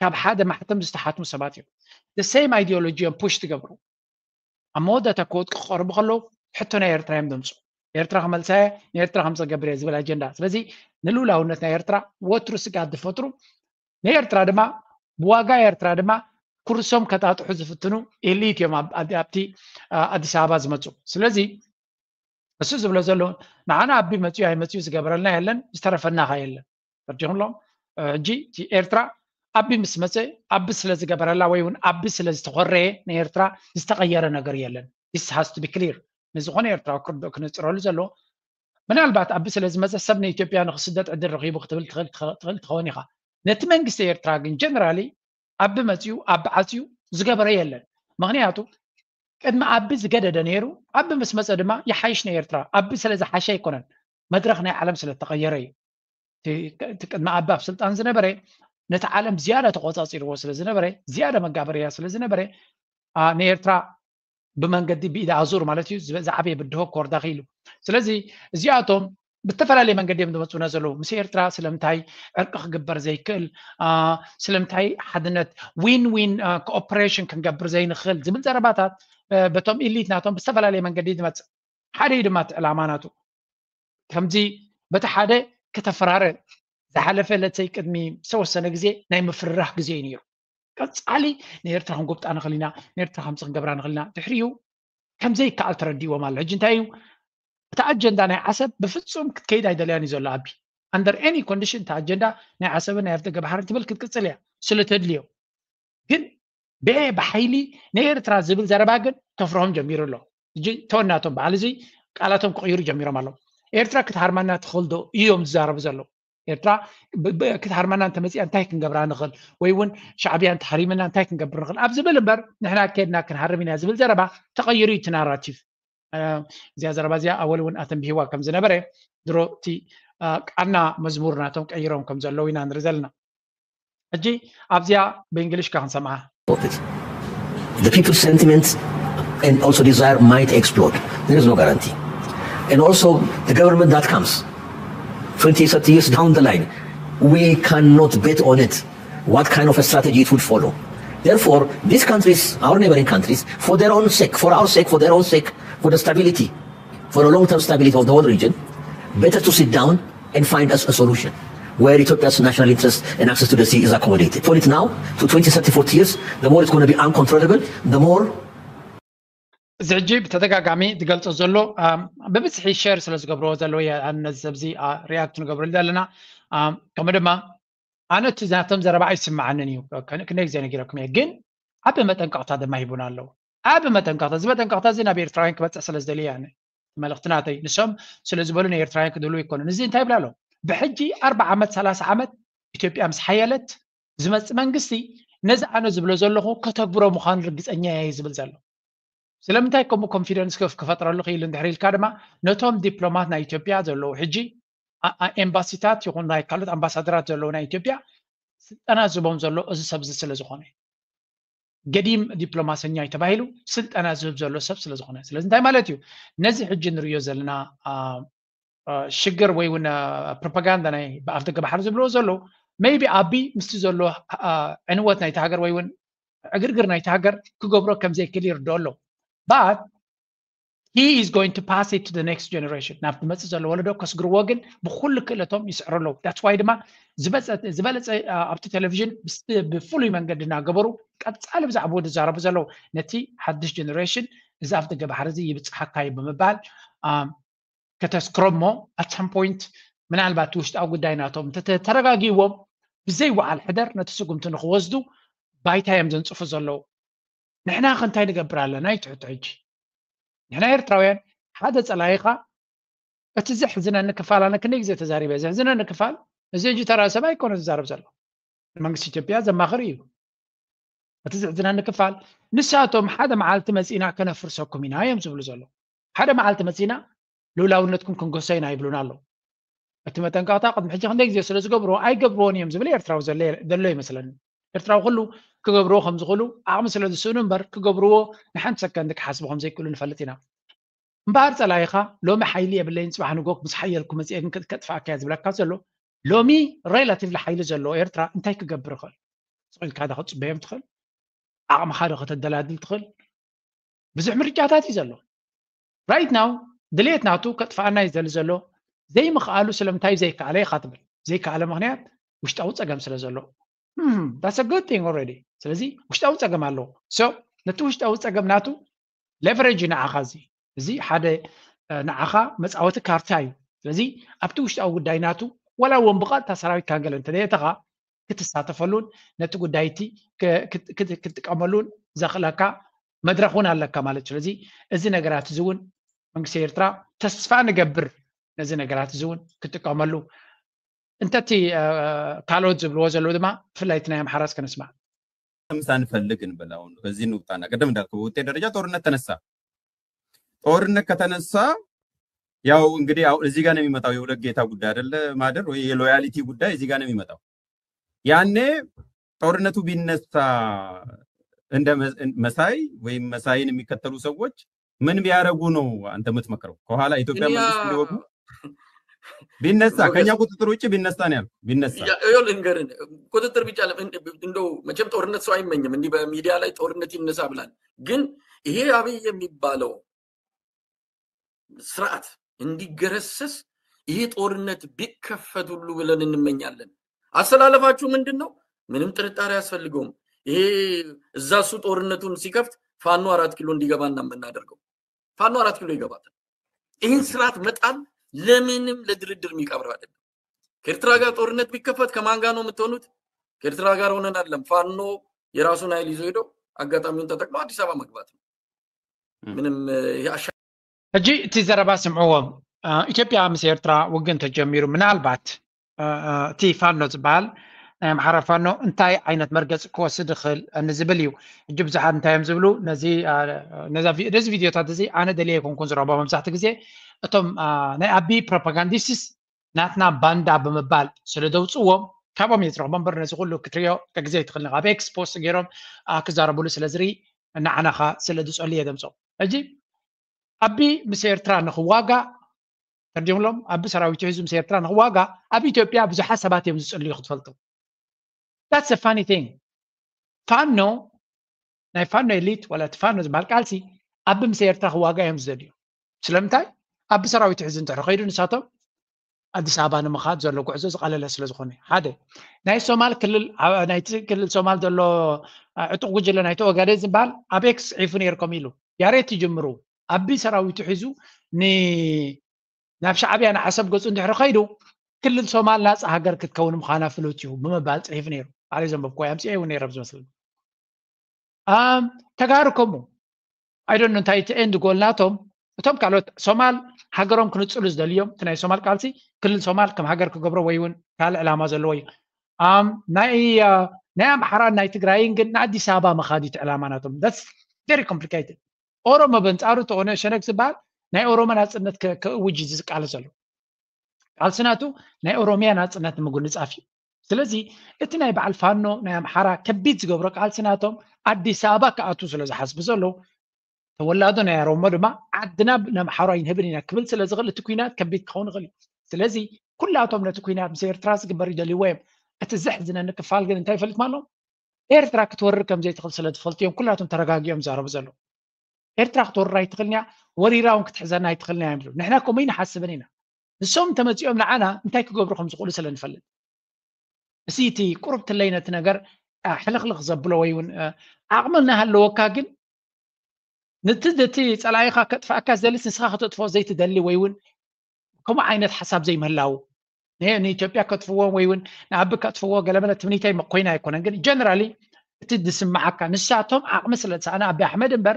ካብ ሓደ ማሕተም ዝተሓትሙ ሰባት እዮም። ሴም ኣይዲዮሎጂ እዮም ፑሽ ትገብሩ። ኣብ መወዳእታ ክወድቁ ክቐርቡ ከለዉ ሕቶ ናይ ኤርትራ እዮም ዘምፅኡ። ኤርትራ ክመልሳ እየ ንኤርትራ ከም ዘገብር እየ ዝብል ኣጀንዳ። ስለዚ ንልኡላውነት ናይ ኤርትራ ወትሩ ስግኣት ዝፈጥሩ ናይ ኤርትራ ድማ ብዋጋ ኤርትራ ድማ ኩርሶም ከጣጥሑ ዝፍትኑ ኤሊት እዮም ኣብቲ ኣዲስ ኣበባ ዝመፁ። ስለዚ እሱ ዝብሎ ዘሎ ንዓና ኣቢ መፅኡ ኣይመፅኡ ዝገበረልና የለን ዝተረፈና ኸ የለን። ፈርዲኹምሎም ሕጂ ኤርትራ ኣቢ ምስ መፀ ኣቢ ስለ ዝገበረላ ወይ እውን ኣቢ ስለ ዝተኾረየ ንኤርትራ ዝተቐየረ ነገር የለን። This has to be clear። ንዝኾነ ኤርትራዊ ክርድኦ ክነፅረሉ ዘለዎ ምናልባት ኣቢ ስለ ዝመፀ ሰብ ንኢትዮጵያ ንክስደድ ዕድል ረኺቡ ክትብል ትኽእል ትኸውን ኢኻ። ነቲ መንግስቲ ኤርትራ ግን ጀነራሊ ኣቢ መፅኡ ኣቢ ዓፅዩ ዝገበረ የለን። ምክንያቱ ቅድሚ ኣቢ ዝገደደ ነይሩ ኣቢ ምስ መፀ ድማ ይሓይሽ ንኤርትራ ኣቢ ስለ ዝሓሸ ኣይኮነን። መድረክ ናይ ዓለም ስለ ተቐየረ እዩ። እቲ ቅድሚ ኣቢ ኣብ ስልጣን ዝነበረ ነቲ ዓለም ዝያዳ ተቆፃፂርዎ ስለ ዝነበረ ዝያዳ መጋበርያ ስለ ዝነበረ ንኤርትራ ብመንገዲ ብኢድ ኣዙር ማለት እዩ ዝዓበየ ብድሆ ክወርዳ ክኢሉ። ስለዚ እዚኣቶም ብተፈላለየ መንገዲ እዮም ዝመፁና ዘለዉ። ምስ ኤርትራ ስለምንታይ ዕርቂ ክግበር ዘይክእል? ስለምንታይ ሓድነት ዊን ዊን ኮኦፕሬሽን ክንገብር ዘይንኽእል ዝብል ዘረባታት በቶም ኢሊት ናቶም ብዝተፈላለየ መንገዲ ዝመፅእ ሓደ እዩ ድማ እቲ ዕላማ ናቱ። ከምዚ በቲ ሓደ ከተፈራረ ዝሓለፈ ለተይ ቅድሚ ዝተወሰነ ግዜ ናይ ምፍርራህ ግዜ እዩ ነይሩ። ቀፃሊ ንኤርትራ ክንጎብጣ ንኽእል ኢና፣ ንኤርትራ ከምዚ ክንገብራ ንኽእል ኢና። ድሕሪኡ ከምዘይከኣል ተረዲእዎም ኣሎ። ሕጂ እንታይ እዩ እቲ ኣጀንዳ ናይ ዓሰብ ብፍፁም ክትከይድ ኣይደልያን እዩ ዘሎ ኣቢ። ኣንደር ኤኒ ኮንዲሽን እቲ ኣጀንዳ ናይ ዓሰብን ናይ ኣፍደገ ባሕርን ትብል ክትቅፅል እያ። ስለ ተድልዮ ግን ብኤ ብሓይሊ ንኤርትራ ዝብል ዘረባ ግን ከፍርሆም ጀሚሩ ኣሎ። እጂ ተወናቶም በዓል እዚ ቃላቶም ክቕይሩ ጀሚሮም ኣለዉ። ኤርትራ ክትሃርመና ትኽእል ዶ እዮም ዝዛረቡ ዘለዉ? ኤርትራ ክትሃርመና እንተመፂኣ እንታይ ክንገብራ ንኽእል? ወይ እውን ሻዕብያ እንተሃሪምና እንታይ ክንገብር ንኽእል ኣብ ዝብል እምበር ንሕና ከድና ክንሃርም ኢና ዝብል ዘረባ ተቐይሩ እዩ እቲ ናራቲቭ። እዚኣ ዘረባ እዚኣ ኣወል እውን ኣተንቢህዋ ከም ዝነበረ ድሮ እቲ ቃና መዝሙር ናቶም ቀይሮም ከም ዘለዉ ኢና ንርኢ ዘለና። ሕጂ ኣብዚኣ ብእንግሊሽ ከ ክንሰምዓ The people's sentiments and also desire might explode. There is no guarantee. And also, the government that comes twenty, thirty years down the line, we cannot bet on it what kind of a strategy it would follow. Therefore, these countries, our neighboring countries, for their own sake, for our sake, for their own sake, for the stability, for a long-term stability of the whole region, better to sit down and find us a solution where Ethiopia's national interest and access to the sea is accommodated. For it now, to twenty, thirty, forty years, the more it's going to be uncontrollable, the more እዚ ሕጂ ብተደጋጋሚ ዝገልጾ ዘሎ ብብዝሒ ሸር ስለ ዝገብርዎ ዘለዉ ነዚ ሰብዚ ሪያክት ንገብረሉ ዘለና ከምኡ ድማ ኣነ እቲ ናቶም ዘረባ ኣይስምዓንን እዩ ክንደይ ግዜ ነጊረኩም እየ ግን ዓቢ መጠንቀቕታ ድማ ሂቡና ኣለዉ ዓቢ መጠንቀቕታ እዚ መጠንቀቕታ እዚ ናብ ኤርትራውያን ክበፅሕ ስለ ዝደልየ ኣነ መልእኽቲ ናተይ ንሶም ስለ ዝበሉ ንኤርትራውያን ክድህሉ ይኮኑን እዚ እንታይ ይብላ ኣለዉ ብሕጂ ኣርባ ዓመት ሰላሳ ዓመት ኢትዮጵያ ምስ ሓየለት ዝመፅእ መንግስቲ ነዚ ኣነ ዝብሎ ዘለኹ ከተግብሮ ምዃኑ ርግፀኛ እየ ዝብል ዘሎ ስለምንታይ ከምኡ ኮንፊደንስ ክፈጥረሉ ክኢሉ እንድሕር ኢልካ ድማ ነቶም ዲፕሎማት ናይ ኢትዮጵያ ዘለዉ ሕጂ ኤምባሲታት ይኹን ናይ ካልኦት ኣምባሳደራት ዘለዉ ናይ ኢትዮጵያ ስልጠና ዝህቦም ዘሎ እዚ ሰብ እዚ ስለ ዝኾነ ገዲም ዲፕሎማሰኛ እዩ ተባሂሉ ስልጠና ዝህብ ዘሎ ሰብ ስለ ዝኾነ ስለዚ እንታይ ማለት እዩ ነዚ ሕጂ ንሪዮ ዘለና ሽግር ወይ እውን ፕሮፓጋንዳ ናይ ብኣፍ ደገ ባሕሪ ዝብልዎ ዘለዉ maybe ኣቢ ምስቲ ዘሎ ዕንወት ናይቲ ሃገር ወይ እውን ዕግርግር ናይቲ ሃገር ክገብሮ ከም ዘይክእል ይርድኦ ኣሎ but he is going to pass it to the next generation ናብ ትመፅእ ዘሎ ወለዶ ከስግርዎ ግን ብኩሉ ክእለቶም ይስዕሩ ኣለዉ that's why ድማ ዝበለፀ ኣብቲ ቴሌቪዥን ብፍሉይ መንገዲ እናገበሩ ቀፃሊ ብዛዕባኡ ዝዛረቡ ዘለዉ ነቲ ሓድሽ generation እዚ ኣፍ ደገ ባሕሪ እዚ ይብፅሓካ እዩ ብምባል ከተስክሮ እሞ at some point ምናልባት ውሽጣዊ ጉዳይ ናቶም ተረጋጊዎም ብዘይ ወዓል ሕደር ነቲ ስጉምቲ ንክወስዱ ባይታ እዮም ዘንፅፉ ዘለዉ ንሕና ከ እንታይ ንገብር ኣለና ይትሕቶ ሕጂ ንሕና ኤርትራውያን ሓደ ፀላኢኻ እቲ ዘሕዝነኒ ክፋል ኣነ ክንደይ ግዜ ተዛሪበ ዘሕዝነኒ ክፋል እዚ ሕጂ ተራ ሰብ ኣይኮነ ዝዛረብ ዘሎ ንመንግስቲ ኢትዮጵያ ዘማኽር እዩ እቲ ዘሕዝነኒ ክፋል ንሳቶም ሓደ መዓልቲ መፂና ከነፍርሰኩም ኢና እዮም ዝብሉ ዘለዉ ሓደ መዓልቲ መፂና ልውላውነትኩም ክንገሶ ኢና ይብሉና ኣለዉ እቲ መጠንቀቕታ ቅድሚ ሕጂ ክንደይ ግዜ ስለ ዝገብርዎ ኣይገብርዎን እዮም ዝብል ኤርትራዊ ዘሎ ይመስለኒ ኤርትራዊ ኩሉ ክገብርዎ ከም ዝኽእሉ ዓቕሚ ስለ ዝስእኑ እምበር ክገብርዎ ንሓንቲ ሰከንድ ክሓስቡ ከም ዘይክእሉ ንፈልጥ ኢና እምበኣር ጸላኢኻ ሎሚ ሓይሊ የብለይን ጽባሕ ንጎ ምስ ሓየልኩ መጽኤ ግን ከጥፍኣካ እየ ዝብለካ ዘሎ ሎሚ ሬላቲቭሊ ሓይሊ ዘለዎ ኤርትራ እንታይ ክገብር ይኽእል ስቕ ኢልካ ዶ ክትጽበዮም ትኽእል ዓቕምኻ ዶ ከተደላድል ትኽእል ብዙሕ ምርጫታት እዩ ዘሎ right now ድሌት ናቱ ከጥፍኣና እዩ ዝደሊ ዘሎ ዘይምኽኣሉ ስለምንታይ ዘይከኣለ ኢኻ ትብል ዘይከኣለ ምኽንያት ውሽጣዊ ጸገም ስለ ዘሎ that's a good thing already ስለዚ ውሽጣዊ ጸገም ኣለዎ so ነቲ ውሽጣዊ ጸገም ናቱ leverage ንዓኻ እዚ እዚ ሓደ ንዓኻ መጻወቲ ካርታ እዩ ስለዚ ኣብቲ ውሽጣዊ ጉዳይ ናቱ ወላ እውን ብቐጥታ ሰራዊት ካንገለ እንተዘየተኻ ክትሳተፈሉን ነቲ ጉዳይ እቲ ክትጥቀመሉን ዘኽእለካ መድረኽ እውን ኣለካ ማለት ስለዚ እዚ ነገራት እዚ እውን መንግስቲ ኤርትራ ተስፋ ንገብር ነዚ ነገራት እዚ እውን ክጥቀመሉ እንተቲ ካልኦት ዝብልዎ ዘለዉ ድማ ብፍላይ እቲ ናይ ኣምሓራስ ከነስማዕ ሳንፈልግ እንበል አሁን ከዚህ እንውጣና ቅድም እንዳልከው በውጤት ደረጃ ጦርነት ተነሳ ጦርነት ከተነሳ ያው እንግዲህ አሁን እዚህ ጋር ነው የሚመጣው የሁለት ጌታ ጉዳይ አይደለ ማደር ወይ የሎያሊቲ ጉዳይ እዚህ ጋር ነው የሚመጣው ያኔ ጦርነቱ ቢነሳ እንደ መሳይ ወይም መሳይን የሚከተሉ ሰዎች ምን ቢያደርጉ ነው አንተ የምትመክረው ከኋላ ኢትዮጵያ መንግስት እንዲወጉ ቢነሳ ከኛ ቁጥጥር ውጭ ቢነሳ ነው ያልኩ ቢነሳ ይኸው ልንገርህ ቁጥጥር ብቻ እንደው መቼም ጦርነት ሰው አይመኝም እንዲህ በሚዲያ ላይ ጦርነት ይነሳ ብላል ግን ይሄ አብይ የሚባለው ስርዓት እንዲገረሰስ ይሄ ጦርነት ቢከፈት ሁሉ ብለን እንመኛለን አሰላለፋችሁ ምንድን ነው ምንም ጥርጣሬ አያስፈልገውም ይሄ እዛ እሱ ጦርነቱን ሲከፍት ፋኖ አራት ኪሎ እንዲገባ እና የምናደርገው ፋኖ አራት ኪሎ ይገባል ይህን ስርዓት መጣል ለምንም ለድርድር የሚቀብር አይደለም ከኤርትራ ጋር ጦርነት ቢከፈት ከማን ጋር ነው የምትሆኑት ከኤርትራ ጋር ሆነን አይደለም። ፋኖ የራሱን ኃይል ይዞ ሄዶ አጋጣሚውን ተጠቅሞ አዲስ አበባ መግባት ነው። ምንም ይሄ አሻ ሕጂ እቲ ዘረባ ስምዕዎ። ኢትዮጵያ ምስ ኤርትራ ውግን ተጀሚሩ ምናልባት እቲ ፋኖ ዝበሃል ናይ ኣምሓራ ፋኖ እንታይ ዓይነት መርገፂ ክወስድ ይኽእል ንዝብል እዩ። ሕጂ ብዙሓት እንታይ እዮም ዝብሉ? ነዚ ነዚ ቪዲዮታት እዚ ኣነ ደልየ ኣይኮንኩን ዝረኽቦ። መብዛሕትኡ ግዜ እቶም ናይ ኣቢ ፕሮፓጋንዲስትስ ናትና ባንዳ ብምባል ስለ ዘውፅዎም ካብኦም እየ ዝረኽቦ እምበር ነዚ ኩሉ ክትሪኦ ግዜ ኣይትኽእልን ኢኻ። ኣብ ኤክስ ፖስት ገይሮም ክዛረብሉ ስለ ዝርኢ ንዓናኻ ስለ ዝፀሉ እየ ዘምፅኦም። ሕጂ ኣቢ ምስ ኤርትራ ንኽዋጋእ ተርዲምሎም ኣቢ ሰራዊቱ ሒዙ ምስ ኤርትራ ንኽዋጋእ ኣብ ኢትዮጵያ ብዙሓት ሰባት እዮም ዝፅልዩ ክትፈልጡ። That's a funny thing። ፋኖ ናይ ፋኖ ኤሊት ወላ እቲ ፋኖ ዝበሃል ቃልሲ ኣቢ ምስ ኤርትራ ክዋጋእ እዮም ዝደልዩ። ስለምንታይ? ኣቢ ሰራዊቱ ሒዙ እንድሕር ከይዱ ንሳቶም ኣዲስ ኣበባ ንምኻድ ዘሎ ጉዕዞ ዝቐለለ ስለ ዝኾነ ሓደ ናይ ሶማል ክልል ናይቲ ክልል ሶማል ዘሎ ዕጡቕ ጉጅለ ናይቲ ኦጋዴን ዝበሃል ኣብ ኤክስ ጽሒፉ ነይርኩም ኢሉ ያሬት ይጅምሩ ኣቢ ሰራዊቱ ሒዙ ን ናብ ሻዕብያ ንዓሰብ ገጹ እንድሕሪ ከይዱ ክልል ሶማል ናጻ ሃገር ክትከውን ምዃና ፍሉጥ እዩ ብምባል ጽሒፉ ነይሩ። ባዕለይ ዘንበብኩ ወይ ኣምጺኤ እውን ነይረ ዝመስል ተጋሩ ከምኡ ኣይዶን እንታይ እቲ ኤንድ ጎል ናቶም እቶም ካልኦት ሶማል ሃገሮም ክንጽሉ ዝደልዮም እቲ ናይ ሶማል ቃልሲ ክልል ሶማል ከም ሃገር ክገብሮ ወይ እውን ካልእ ዕላማ ዘለዎ እዩ። ናይ ኣምሓራን ናይ ትግራይን ግን ንኣዲስ ኣበባ መኻዲት ዕላማ ናቶም very complicated። ኦሮሞ በንጻሩ ተኾነ ሸነክ ዝበሃል ናይ ኦሮሞ ናጽነት ክእውጅ ዝቃለስ ዘሎ ቃልሲ ናቱ ናይ ኦሮሚያ ናጽነት ንምጉንጻፍ እዩ። ስለዚ እቲ ናይ በዓል ፋኖ ናይ ኣምሓራ ከቢድ ዝገብሮ ቃልሲ ናቶም ኣዲስ ኣበባ ክኣቱ ስለ ዝሓስቡ ዘለዉ ተወላዶ ናይ ኦሮሞ ድማ ዓድና ንኣምሓሩ ኣይንህብን ኢና ክብል ስለ ዝኽእል እቲ ኩናት ከቢድ ክኸውን ይኽእል እዩ። ስለዚ ኩላቶም ነቲ ኩናት ምስ ኤርትራ ዝግበር ይደልይዎ እዮም። እቲ ዘሕዝነኒ ክፋል ግን እንታይ ይፈልጥ ማሎም ኤርትራ ክትወርር ከም ዘይትኽእል ስለ ዝፈልጡ እዮም ኩላቶም ተረጋጊኦም ዝዛረቡ ዘለዉ። ኤርትራ ክትወርር ኣይትኽእልን እያ፣ ወሪራ እውን ክትሕዘና ኣይትኽእልን እያ ይብሉ። ንሕና ከምኡ ኣይንሓስብን ኢና። ንሶም እንተመፂኦም ንዓና እንታይ ክገብሩ ከም ዝኽእሉ ስለ ንፈልጥ። እዚ እቲ ቁሩብ ትለይ ነቲ ነገር ሕልኽልኽ ዘብሎ ወይ እውን ዓቕሚ እናሃለወካ ግን ነቲ ነቲ ፀላኢኻ ከጥፍኣካ ዝደልስ ንስኻ ከተጥፍኦ ዘይትደሊ ወይ እውን ከምኡ ዓይነት ሓሳብ ዘይምህላው ንኢትዮጵያ ከጥፍዎ ወይ እውን ንኣቢ ከጥፍዎ ገለመለ ትምኒተይ ኮይና ኣይኮነን ግን ጀነራሊ እቲ ዝስምዓካ ንሳቶም ዓቕሚ ስለ ዝሰኣነ ኣቢ ኣሕመድ እምበር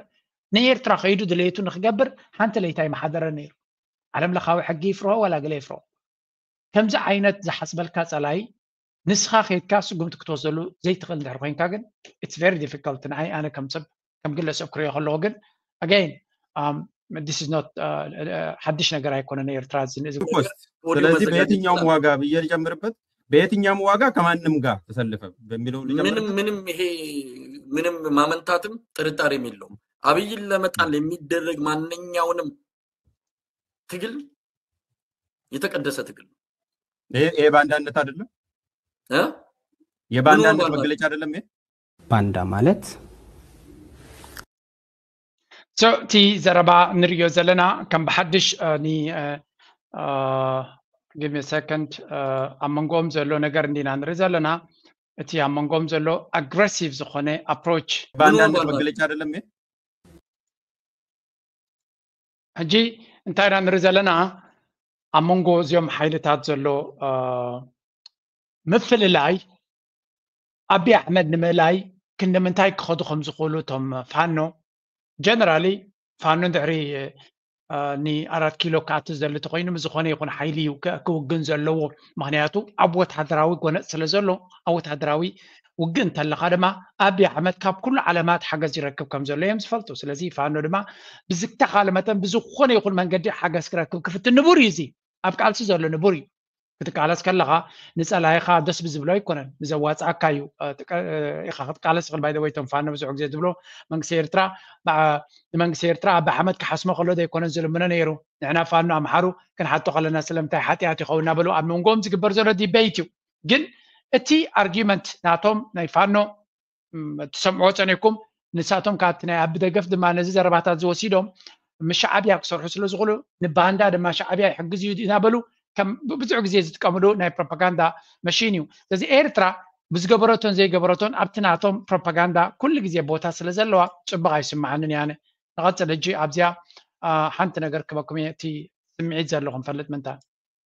ንኤርትራ ከይዱ ድሌቱ ንክገብር ሓንቲ ለይታ ይመሓደረ ነይሩ ዓለም ለኻዊ ሕጊ ይፍርሆ ወላ ገለ ይፍርሆ ከምዚ ዓይነት ዝሓስበልካ ፀላይ ንስኻ ከይድካ ስጉምቲ ክትወስደሉ ዘይትኽእል እንድሕር ኮይንካ ግን it's very difficult ንዓይ ኣነ ከም ሰብ ከም ግለሰብ ክሪኦ ከለዎ ግን again this is not ሓድሽ ነገር ኣይኮነን ኤርትራ ስለዚህ በየትኛውም ዋጋ ብዬ ልጀምርበት በየትኛውም ዋጋ ከማንም ጋር ተሰልፈ በሚለው ምንም ምንም ይሄ ምንም ማመንታትም ጥርጣሬም የለውም። አብይን ለመጣል የሚደረግ ማንኛውንም ትግል የተቀደሰ ትግል ይሄ ባንዳነት አይደለም? የባንዳነት መገለጫ አይደለም? ይሄ ባንዳ ማለት እቲ ዘረባ ንሪኦ ዘለና ከም ብሓድሽ give me second ኣብ መንጎኦም ዘሎ ነገር እንዲና ንርኢ ዘለና እቲ ኣብ መንጎኦም ዘሎ ኣግረሲቭ ዝኾነ ኣፕሮች ባንዳነት መገለጫ አይደለም? ሕጂ እንታይ ኢና ንርኢ ዘለና ኣብ መንጎ እዚኦም ሓይልታት ዘሎ ምፍልላይ ኣቢ ኣሕመድ ንምእላይ ክንዲ ምንታይ ክኸዱ ከም ዝኽእሉ እቶም ፋኖ ጀነራሊ ፋኖ ድሕሪ ንኣራት ኪሎ ክኣቱ ዝደሊ ተኮይኑ ምስ ዝኾነ ይኹን ሓይሊ እዩ ክውግን ዘለዎ ምክንያቱ ኣብ ወታደራዊ ጎነፅ ስለ ዘሎ ኣብ ወታደራዊ ውግእ እንተለካ ድማ ኣቢ ኣሕመድ ካብ ኩሉ ዓለማት ሓገዝ ይረክብ ከም ዘሎ እዮም ዝፈልጡ ስለዚ ፋኖ ድማ ብዝተኻለ መጠን ብዝኾነ ይኹን መንገዲ ሓገዝ ክረክብ ክፍትን ንቡር እዩ እዚ ኣብ ቃልሲ ዘሎ ንቡር እዩ ክትቃለስ ከለኻ ንፀላይኻ ደስ ብዝብሎ ኣይኮነን ንዘዋፅኣካ እዩ ኢኻ ክትቃለስ ይኽእል ባይ ወይ ቶም ፋኖ ብዙሕ ግዜ ዝብሎ መንግስቲ ኤርትራ ንመንግስቲ ኤርትራ ኣብ ሓመድ ክሓስሞ ከሎ ዘይኮነን ዝልምኖ ነይሩ ንሕና ፋኖ ኣምሓሩ ክንሓቶ ከለና ስለምንታይ ሓጢኣት ይኸውን እናበሉ ኣብ መንጎኦም ዝግበር ዘሎ ዲበይት እዩ ግን እቲ ኣርጊመንት ናቶም ናይ ፋኖ ትሰምዕዎ ፀኒኩም ንሳቶም ካብቲ ናይ ኣቢ ደገፍ ድማ ነዚ ዘረባታት ዝወሲዶም ምስ ሻዕብያ ክሰርሑ ስለ ዝኽእሉ ንባንዳ ድማ ሻዕብያ ይሕግዝ እዩ እናበሉ ብዙሕ ግዜ ዝጥቀምሉ ናይ ፕሮፓጋንዳ መሽን እዩ ስለዚ ኤርትራ ብዝገበረቶን ዘይገበረቶን ኣብቲ ናቶም ፕሮፓጋንዳ ኩሉ ግዜ ቦታ ስለ ዘለዋ ፅቡቅ ኣይስምዓንን ያነ ንቐፅል ሕጂ ኣብዚኣ ሓንቲ ነገር ክበኩም እየ እቲ ስምዒት ዘለኹም ፈልጥ ምንታ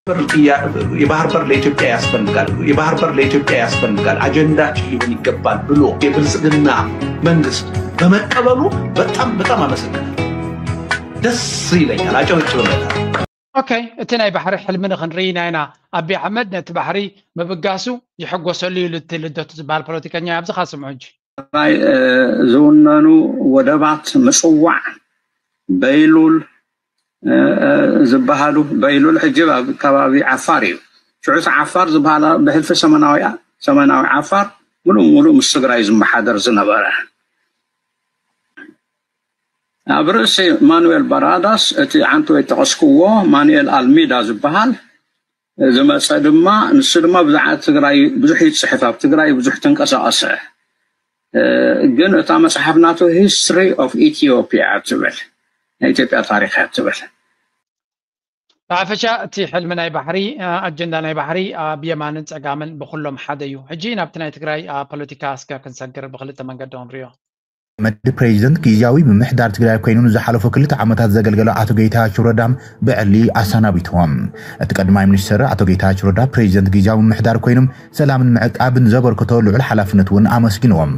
በር ጥያ- የባህር በር ለኢትዮጵያ ያስፈልጋል፣ የባህር በር ለኢትዮጵያ ያስፈልጋል፣ አጀንዳችን ሊሆን ይገባል ብሎ የብልጽግና መንግስት በመቀበሉ በጣም በጣም አመሰግናለሁ። ደስ ይለኛል፣ አጨብጭብለታል። ኦኬ፣ እቲ ናይ ባሕሪ ሕልሚ ንክንርኢ ኢና ኢና። ኣቢ ኣሕመድ ነቲ ባሕሪ ምብጋሱ ይሕጎሰሉ እዩ፣ ልቲ ልደቱ ዝበሃል ፖለቲከኛ ኣብዚ ካስምዑ እንጂ ትግራይ ዝውነኑ ወደባት ምፅዋዕ፣ በይሉል ዝበሃሉ፣ በይሉል ሕጂ ኣብ ከባቢ ዓፋር እዩ። ሽዑ ዓፋር ዝበሃላ ብሕልፊ ሰመናዊ ሰመናዊ ዓፋር ሙሉእ ሙሉእ ምስ ትግራይ ዝመሓደር ዝነበረ። ኣብ ርእሲ ማኑኤል በራዳስ እቲ ዓንቶ ይጠቐስክዎ ማኑኤል ኣልሚዳ ዝበሃል ዝመፀ ድማ፣ ንሱ ድማ ብዛዕባ ትግራይ ብዙሕ ይፅሕፍ፣ ኣብ ትግራይ ብዙሕ ተንቀሳቐሰ። ግን እታ መፅሓፍ ናቱ ሂስትሪ ኦፍ ኢትዮጵያ ትብል፣ ናይ ኢትዮጵያ ታሪክ እያ ትብል። ብሓፈሻ እቲ ሕልሚ ናይ ባሕሪ ኣጀንዳ ናይ ባሕሪ ብየማንን ፀጋምን ብኩሎም ሓደ እዩ። ሕጂ ናብቲ ናይ ትግራይ ፖለቲካ እስከ ክንሰግር ብክልተ መንገዲ ክንሪኦ። መዲ ፕሬዚደንት ግዝያዊ ምምሕዳር ትግራይ ኮይኑ ንዝሓለፉ ክልተ ዓመታት ዘገልገለ ኣቶ ጌታቸው ረዳ ብዕሊ ኣሰናቢትዎም። እቲ ቀዳማይ ሚኒስትር ኣቶ ጌታቸው ረዳ ፕሬዚደንት ግዝያዊ ምምሕዳር ኮይኖም ሰላምን ምዕቃብን ዘበርከቶ ልዑል ሓላፍነት እውን ኣመስጊንዎም።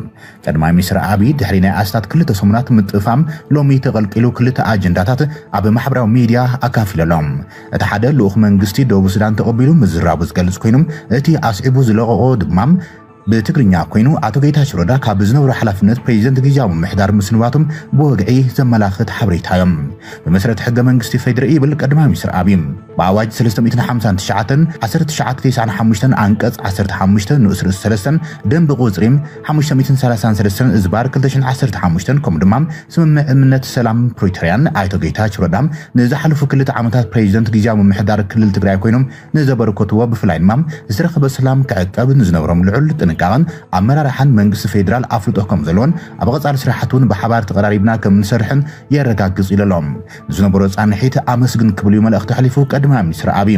ቀዳማይ ሚኒስትር ኣብይ ድሕሪ ናይ ኣስታት ክልተ ሰሙናት ምጥፋም ሎሚ ተቐልቂሉ ክልተ ኣጀንዳታት ኣብ ማሕበራዊ ሚድያ ኣካፊለሎም። እቲ ሓደ ልኡኽ መንግስቲ ደቡብ ሱዳን ተቐቢሉ ምዝራቡ ዝገልጽ ኮይኖም እቲ ኣስዒቡ ዝለቐቖ ድማ ብትግርኛ ኮይኑ ኣቶ ጌታቸው ረዳ ካብ ዝነበሮ ሓላፍነት ፕሬዚደንት ግዝያዊ ምምሕዳር ምስንባቶም ብወግዒ ዘመላኽት ሓበሬታ እዮም። ብመሰረት ሕገ መንግስቲ ፌዴሪ ይብል ቀዳማይ ሚኒስትር ኣብይ ብኣዋጅ ሰለስተ ሚእትን ሓምሳን ትሽዓተን ዓሰርተ ትሽዓተ ተስዓን ሓሙሽተን ኣንቀጽ ዓሰርተ ሓሙሽተ ንኡስ ርእሲ ሰለስተን ደንቢ ቁፅሪ ሓሙሽተ ሚእትን ሰላሳን ሰለስተን እዝባር ክልተ ሽሕን ዓሰርተ ሓሙሽተን ከምኡ ድማ ስምምዕነት ሰላም ፕሪቶርያን ኣይቶ ጌታቸው ረዳ ንዝሓለፉ ክልተ ዓመታት ፕሬዚደንት ግዝያዊ ምምሕዳር ክልል ትግራይ ኮይኖም ንዘበርከትዎ ብፍላይ ድማ ዝተረኸበ ሰላም ክዕቀብ ንዝነበሮም ልዑል ጥንቃቐን ኣመራርሓን መንግስቲ ፌዴራል ኣፍልጦ ከም ዘለዎን ኣብ ቀፃሊ ስራሓት እውን ብሓባር ተቐራሪብና ከም ንሰርሕን የረጋግፅ ኢለሎም። ንዝነበሮ ፃንሒት ኣመስግን ክብል እዩ መልእኽቲ ኣሕሊፉ ቀዳማይ ሚኒስትር ኣብይ።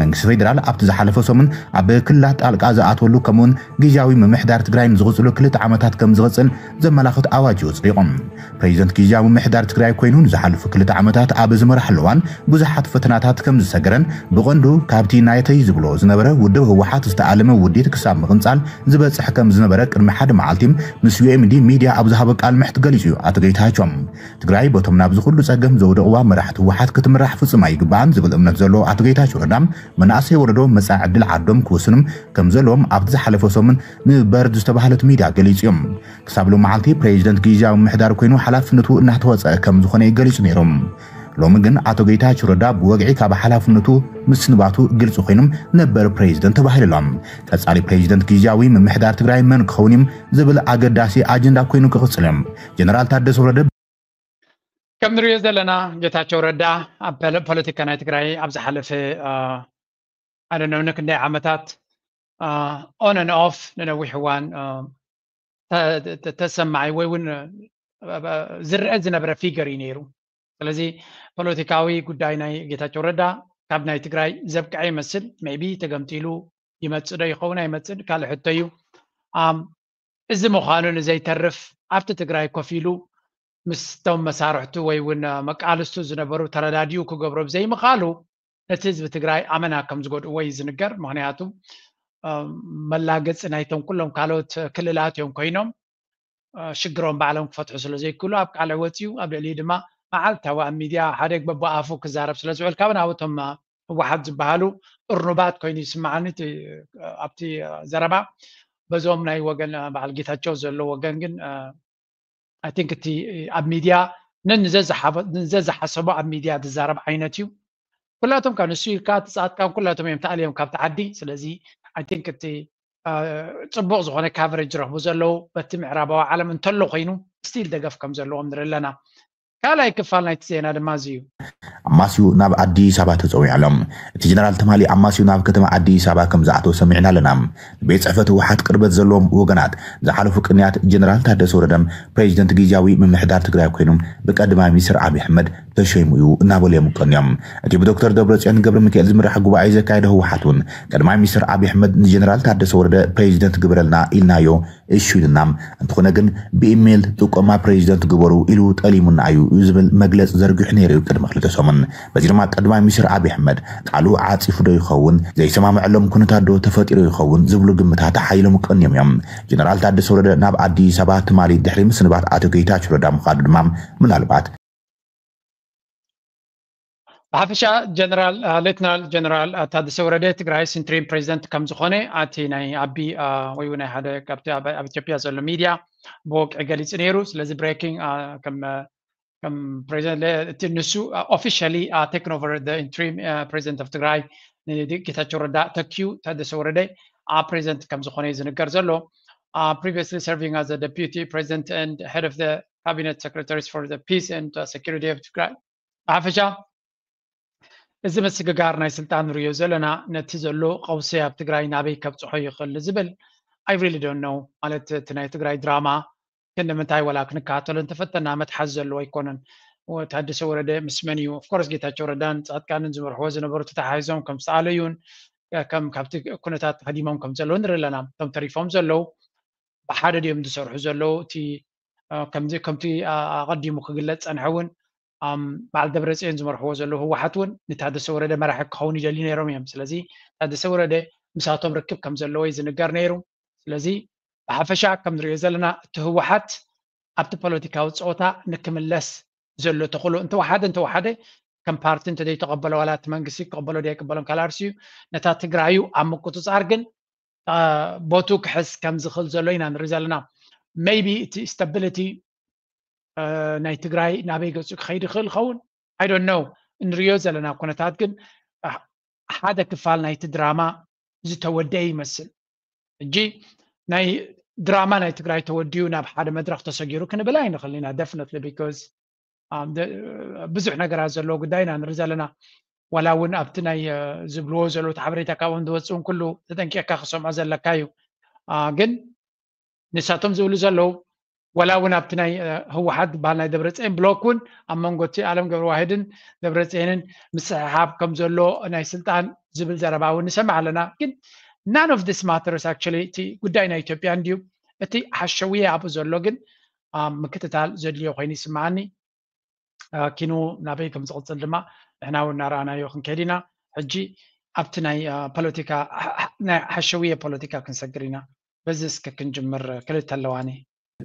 መንግስቲ ፌዴራል ኣብቲ ዝሓለፈ ሰሙን ኣብ ክልላት ጣልቃ ዝኣተወሉ ከምኡውን ግዝያዊ ምምሕዳር ትግራይ ንዝቕፅሉ ክልተ ዓመታት ከም ዝቕፅል ዘመላኽት ኣዋጅ እዩ ኣፅዲቑ። ፕሬዚደንት ግዝያዊ ምምሕዳር ትግራይ ኮይኑ ንዝሓለፉ ክልተ ዓመታት ኣብ ዝመርሓሉ እዋን ብዙሓት ፈተናታት ከም ዝሰገረን ብቐንዱ ካብቲ ናይተይ ዝብሎ ዝነበረ ውድብ ህወሓት ዝተኣለመ ውዲት ክሳብ ምቕንፃል ዝበፅሕ ከም ዝነበረ ቅድሚ ሓደ መዓልቲ ምስ ዩኤምዲ ሚድያ ኣብ ዝሃቦ ቃል ምሕት ገሊፁ እዩ ኣቶ ጌታቸው። ትግራይ በቶም ናብዚ ኩሉ ፀገም ዘውደቕዋ መራሕቲ ህወሓት ክትምራሕ ፍፁም ኣይግባኣን ዝብል እምነት ዘለዎ ኣቶ ጌታቸው ረዳ መናእሰይ ወለዶ መፃኢ ዕድል ዓዶም ክውስኑ ከም ዘለዎም ኣብቲ ዝሓለፈ ሰሙን ንበርድ ዝተባህለት ሚድያ ገሊፁ እዮም። ክሳብ ሎም መዓልቲ ፕሬዚደንት ግዝያዊ ምምሕዳር ኮይኑ ሓላፍነቱ እናተወፀ ከም ዝኾነ ገሊፁ ነይሮም። ሎሚ ግን ኣቶ ጌታቸው ረዳ ብወግዒ ካብ ሓላፍነቱ ምስንባቱ ግልፂ ኮይኖም ነበር ፕሬዚደንት ተባሂሉ ኣሎ። ቀፃሊ ፕሬዚደንት ግዝያዊ ምምሕዳር ትግራይ መን ክኸውን እዩ ዝብል ኣገዳሲ ኣጀንዳ ኮይኑ ክቕፅል እዮም። ጀነራል ታደሰ ወረደ ከም ንሪኦ ዘለና ጌታቸው ረዳ ኣብ ፖለ- ፖለቲካ ናይ ትግራይ ኣብ ዝሓለፈ ኣደነው ንክንደይ ዓመታት on and off ንነዊሕ እዋን ተ- ተ- ተሰማዒ ወይ እውን ዝረአ ዝነበረ ፊገር እዩ ነይሩ። ስለዚ ፖለቲካዊ ጉዳይ ናይ ጌታቸው ረዳ ካብ ናይ ትግራይ ዘብቅዐ ይመስል። ሜይቢ ተገምጢሉ ይመፅእ ዶ ይኸውን ኣይመፅእን ካልእ ሕቶ እዩ። ኣም፣ እዚ ምዃኑ ንዘይተርፍ ኣብቲ ትግራይ ኮፍ ኢሉ ምስቶም መሳርሕቱ ወይ እውን መቃልስቱ ዝነበሩ ተረዳዲኡ ክገብሮ ብዘይምኻሉ ነቲ ህዝቢ ትግራይ ኣመና ከም ዝጎድእዎ እዩ ዝንገር። ምክንያቱ መላገፂ ናይቶም ኩሎም ካልኦት ክልላት እዮም ኮይኖም ሽግሮም ባዕሎም ክፈትሑ ስለ ዘይክእሉ ኣብ ቃልዕ ወፂኡ ኣብ ልዕሊኡ ድማ መዓልታዊ ኣብ ሚድያ ሓደ በቦኣፉ ክዛረብ ስለ ዝውዕል ካብ ናብቶም ህወሓት ዝበሃሉ እርኑባት ኮይኑ ይስምዓኒ ኣብቲ ዘረባ። በዞም ናይ ወገን በዓል ጌታቸው ዘሎ ወገን ግን I think እቲ ኣብ ሚድያ ንዘዝሓሰቦ ኣብ ሚድያ ዝዛረብ ዓይነት እዩ። ኩላቶም ካብ ንሱ ኢልካ ትፃትካን ኩላቶም እዮም ተኣልዮም ካብቲ ዓዲ። ስለዚ I think እቲ ፅቡቅ ዝኾነ ካቨሬጅ ረኽቡ ዘለዉ በቲ ምዕራባዊ ዓለም እንተሎ ኮይኑ ስቲል ደገፍ ከም ዘለዎም ንርኢ ኣለና። ካልኣይ ክፋል ናይቲ ዜና ድማ እዚ እዩ። ኣማስዩ ናብ ኣዲስ ኣበባ ተፀዊዑ ኣሎ። እቲ ጀነራል ትማሊ ኣማስዩ ናብ ከተማ ኣዲስ ኣበባ ከም ዝኣተወ ሰሚዕና ኣለና። ንቤት ፅሕፈት ህወሓት ቅርበት ዘለዎም ወገናት ዝሓለፉ ቅንያት ጀነራል ታደሰ ወረደ ፕሬዚደንት ግዝያዊ ምምሕዳር ትግራይ ኮይኖም ብቀዳማይ ሚኒስትር ኣብይ ኣሕመድ ተሸይሙ እዩ እናበሉ እዮም ቀንዮም። እቲ ብዶክተር ደብረፅዮን ገብረ ሚካኤል ዝምራሕ ጉባኤ ዘካየደ ህወሓት እውን ቀዳማይ ሚኒስትር ኣብይ ኣሕመድ ንጀነራል ታደሰ ወረደ ፕሬዚደንት ግበረልና ኢልናዮ እሹ ኢልና፣ እንተኾነ ግን ብኢሜይል ጥቆማ ፕሬዚደንት ግበሩ ኢሉ ጠሊሙና እዩ ዝብል መግለፂ ዘርጊሑ ነይሩ እዩ ቅድሚ ክልተ ሰሙን። በዚ ድማ ቀዳማይ ሚኒስትር ኣብይ ኣሕመድ ቃሉ ዓፂፉ ዶ ይኸውን፣ ዘይሰማምዐሎም ኩነታት ዶ ተፈጢሩ ይኸውን ዝብሉ ግምታት ሓይሎም ቀንዮም እዮም። ጀነራል ታደሰ ወረደ ናብ ኣዲስ ኣበባ ትማሊ ድሕሪ ምስንባት ኣቶ ጌታቸው ረዳ ምኻዱ ድማ ምናልባት ብሓፈሻ ጀነራል ሌትናል ጀነራል ታደሰ ወረደ ትግራይስ ኢንትሪም ፕሬዚደንት ከም ዝኾነ ኣቲ ናይ ኣቢ ወይ ናይ ሓደ ካብቲ ኣብ ኢትዮጵያ ዘሎ ሚድያ ብወግዒ ገሊፁ ነይሩ። ስለዚ ብሬኪንግ ከም ከም ፕሬዚደንት እቲ ንሱ officially taken over the interim president of ትግራይ ንጌታቸው ረዳ ተኪዩ ታደሰ ወረደ ፕሬዚደንት ከም ዝኾነ እዩ ዝንገር ዘሎ። Previously serving as a deputy president and head of the cabinet secretaries for the peace and security of ትግራይ። ብሓፈሻ እዚ ምስግጋር ናይ ስልጣን ንሪኦ ዘለና ነቲ ዘሎ ቀውሲ ኣብ ትግራይ ናበይ ከብፅሖ ይኽእል ዝብል I really don't know። ማለት እቲ ናይ ትግራይ ድራማ ክንዲ ምንታይ ወላ ክንከታተሎ እንተፈተና መትሓዚ ዘለዎ ኣይኮነን። ታደሰ ወረደ ምስ መን እዩ? Of course ጌታቸው ረዳን ፃድቃንን ዝመርሕዎ ዝነበሩ ተተሓሒዞም ከም ዝተኣለዩን ከም ካብቲ ኩነታት ተሃዲሞም ከም ዘለዉ ንርኢ ኣለና። እቶም ተሪፎም ዘለዉ ብሓደ ድዮም ዝሰርሑ ዘለዉ? እቲ ከምዚ ከምቲ ኣቐዲሙ ክግለፅ ፀንሐ እውን በዓል ደብረፅዮን ዝመርሕዎ ዘለዉ ህወሓት እውን ንታደሰ ወረደ መራሒ ክኸውን ይደልዩ ነይሮም እዮም። ስለዚ ታደሰ ወረደ ምሳቶም ርክብ ከም ዘለዎ እዩ ዝንገር ነይሩ። ስለዚ ብሓፈሻ ከም ንሪኦ ዘለና እቲ ህወሓት ኣብቲ ፖለቲካዊ ፀወታ ንክምለስ ዘሎ ተኽእሎ እንተወሓደ እንተወሓደ ከም ፓርቲ እንተዘይተቐበሎ ዋላ እቲ መንግስቲ ክቐበሎ ደይቅበሎም ካላርሲ እዩ ነታ ትግራዩ ኣብ ምቁፅፃር ግን ቦቱ ክሕዝ ከም ዝኽእል ዘሎ ኢና ንርኢ ዘለና። Maybe እቲ stability ናይ ትግራይ ናበይ ገፁ ክኸይድ ይኽእል ይኸውን I don't know። እንሪኦ ዘለና ኩነታት ግን ሓደ ክፋል ናይቲ ድራማ ዝተወደአ ይመስል። ሕጂ ናይ ድራማ ናይ ትግራይ ተወዲኡ ናብ ሓደ መድረኽ ተሰጊሩ ክንብል ኣይንኽእል ኢና definitely because ብዙሕ ነገራት ዘለዎ ጉዳይ ኢና ንርኢ ዘለና። ዋላ እውን ኣብቲ ናይ ዝብልዎ ዘለዉ ሓበሬታ ካብኦም ዝወፅእ እውን ኩሉ ተጠንቂቕካ ክሰምዖ ዘለካ እዩ። ግን ንሳቶም ዝብሉ ዘለዉ ዋላ እውን ኣብቲ ናይ ህወሓት ዝበሃል ናይ ደብረፅዮን ብሎክ እውን ኣብ መንጎ እቲ ኣለም ገብረዋህድን ደብረፅዮንን ምስሕሓብ ከም ዘሎ ናይ ስልጣን ዝብል ዘረባ እውን ንሰምዕ ኣለና። ግን none of this matters actually። እቲ ጉዳይ ናይ ኢትዮጵያ እንድዩ። እቲ ሓሸውየ ኣብኡ ዘሎ ግን ምክትታል ዘድልዮ ኮይኑ ይስምዓኒ። ኪኑ ናበይ ከም ዝቕፅል ድማ ንሕና እውን እናረኣናዮ ክንከይድ ኢና። ሕጂ ኣብቲ ናይ ፖለቲካ ናይ ሓሸውየ ፖለቲካ ክንሰግር ኢና። በዚ እስከ ክንጅምር ክልተ ኣለዋኒ።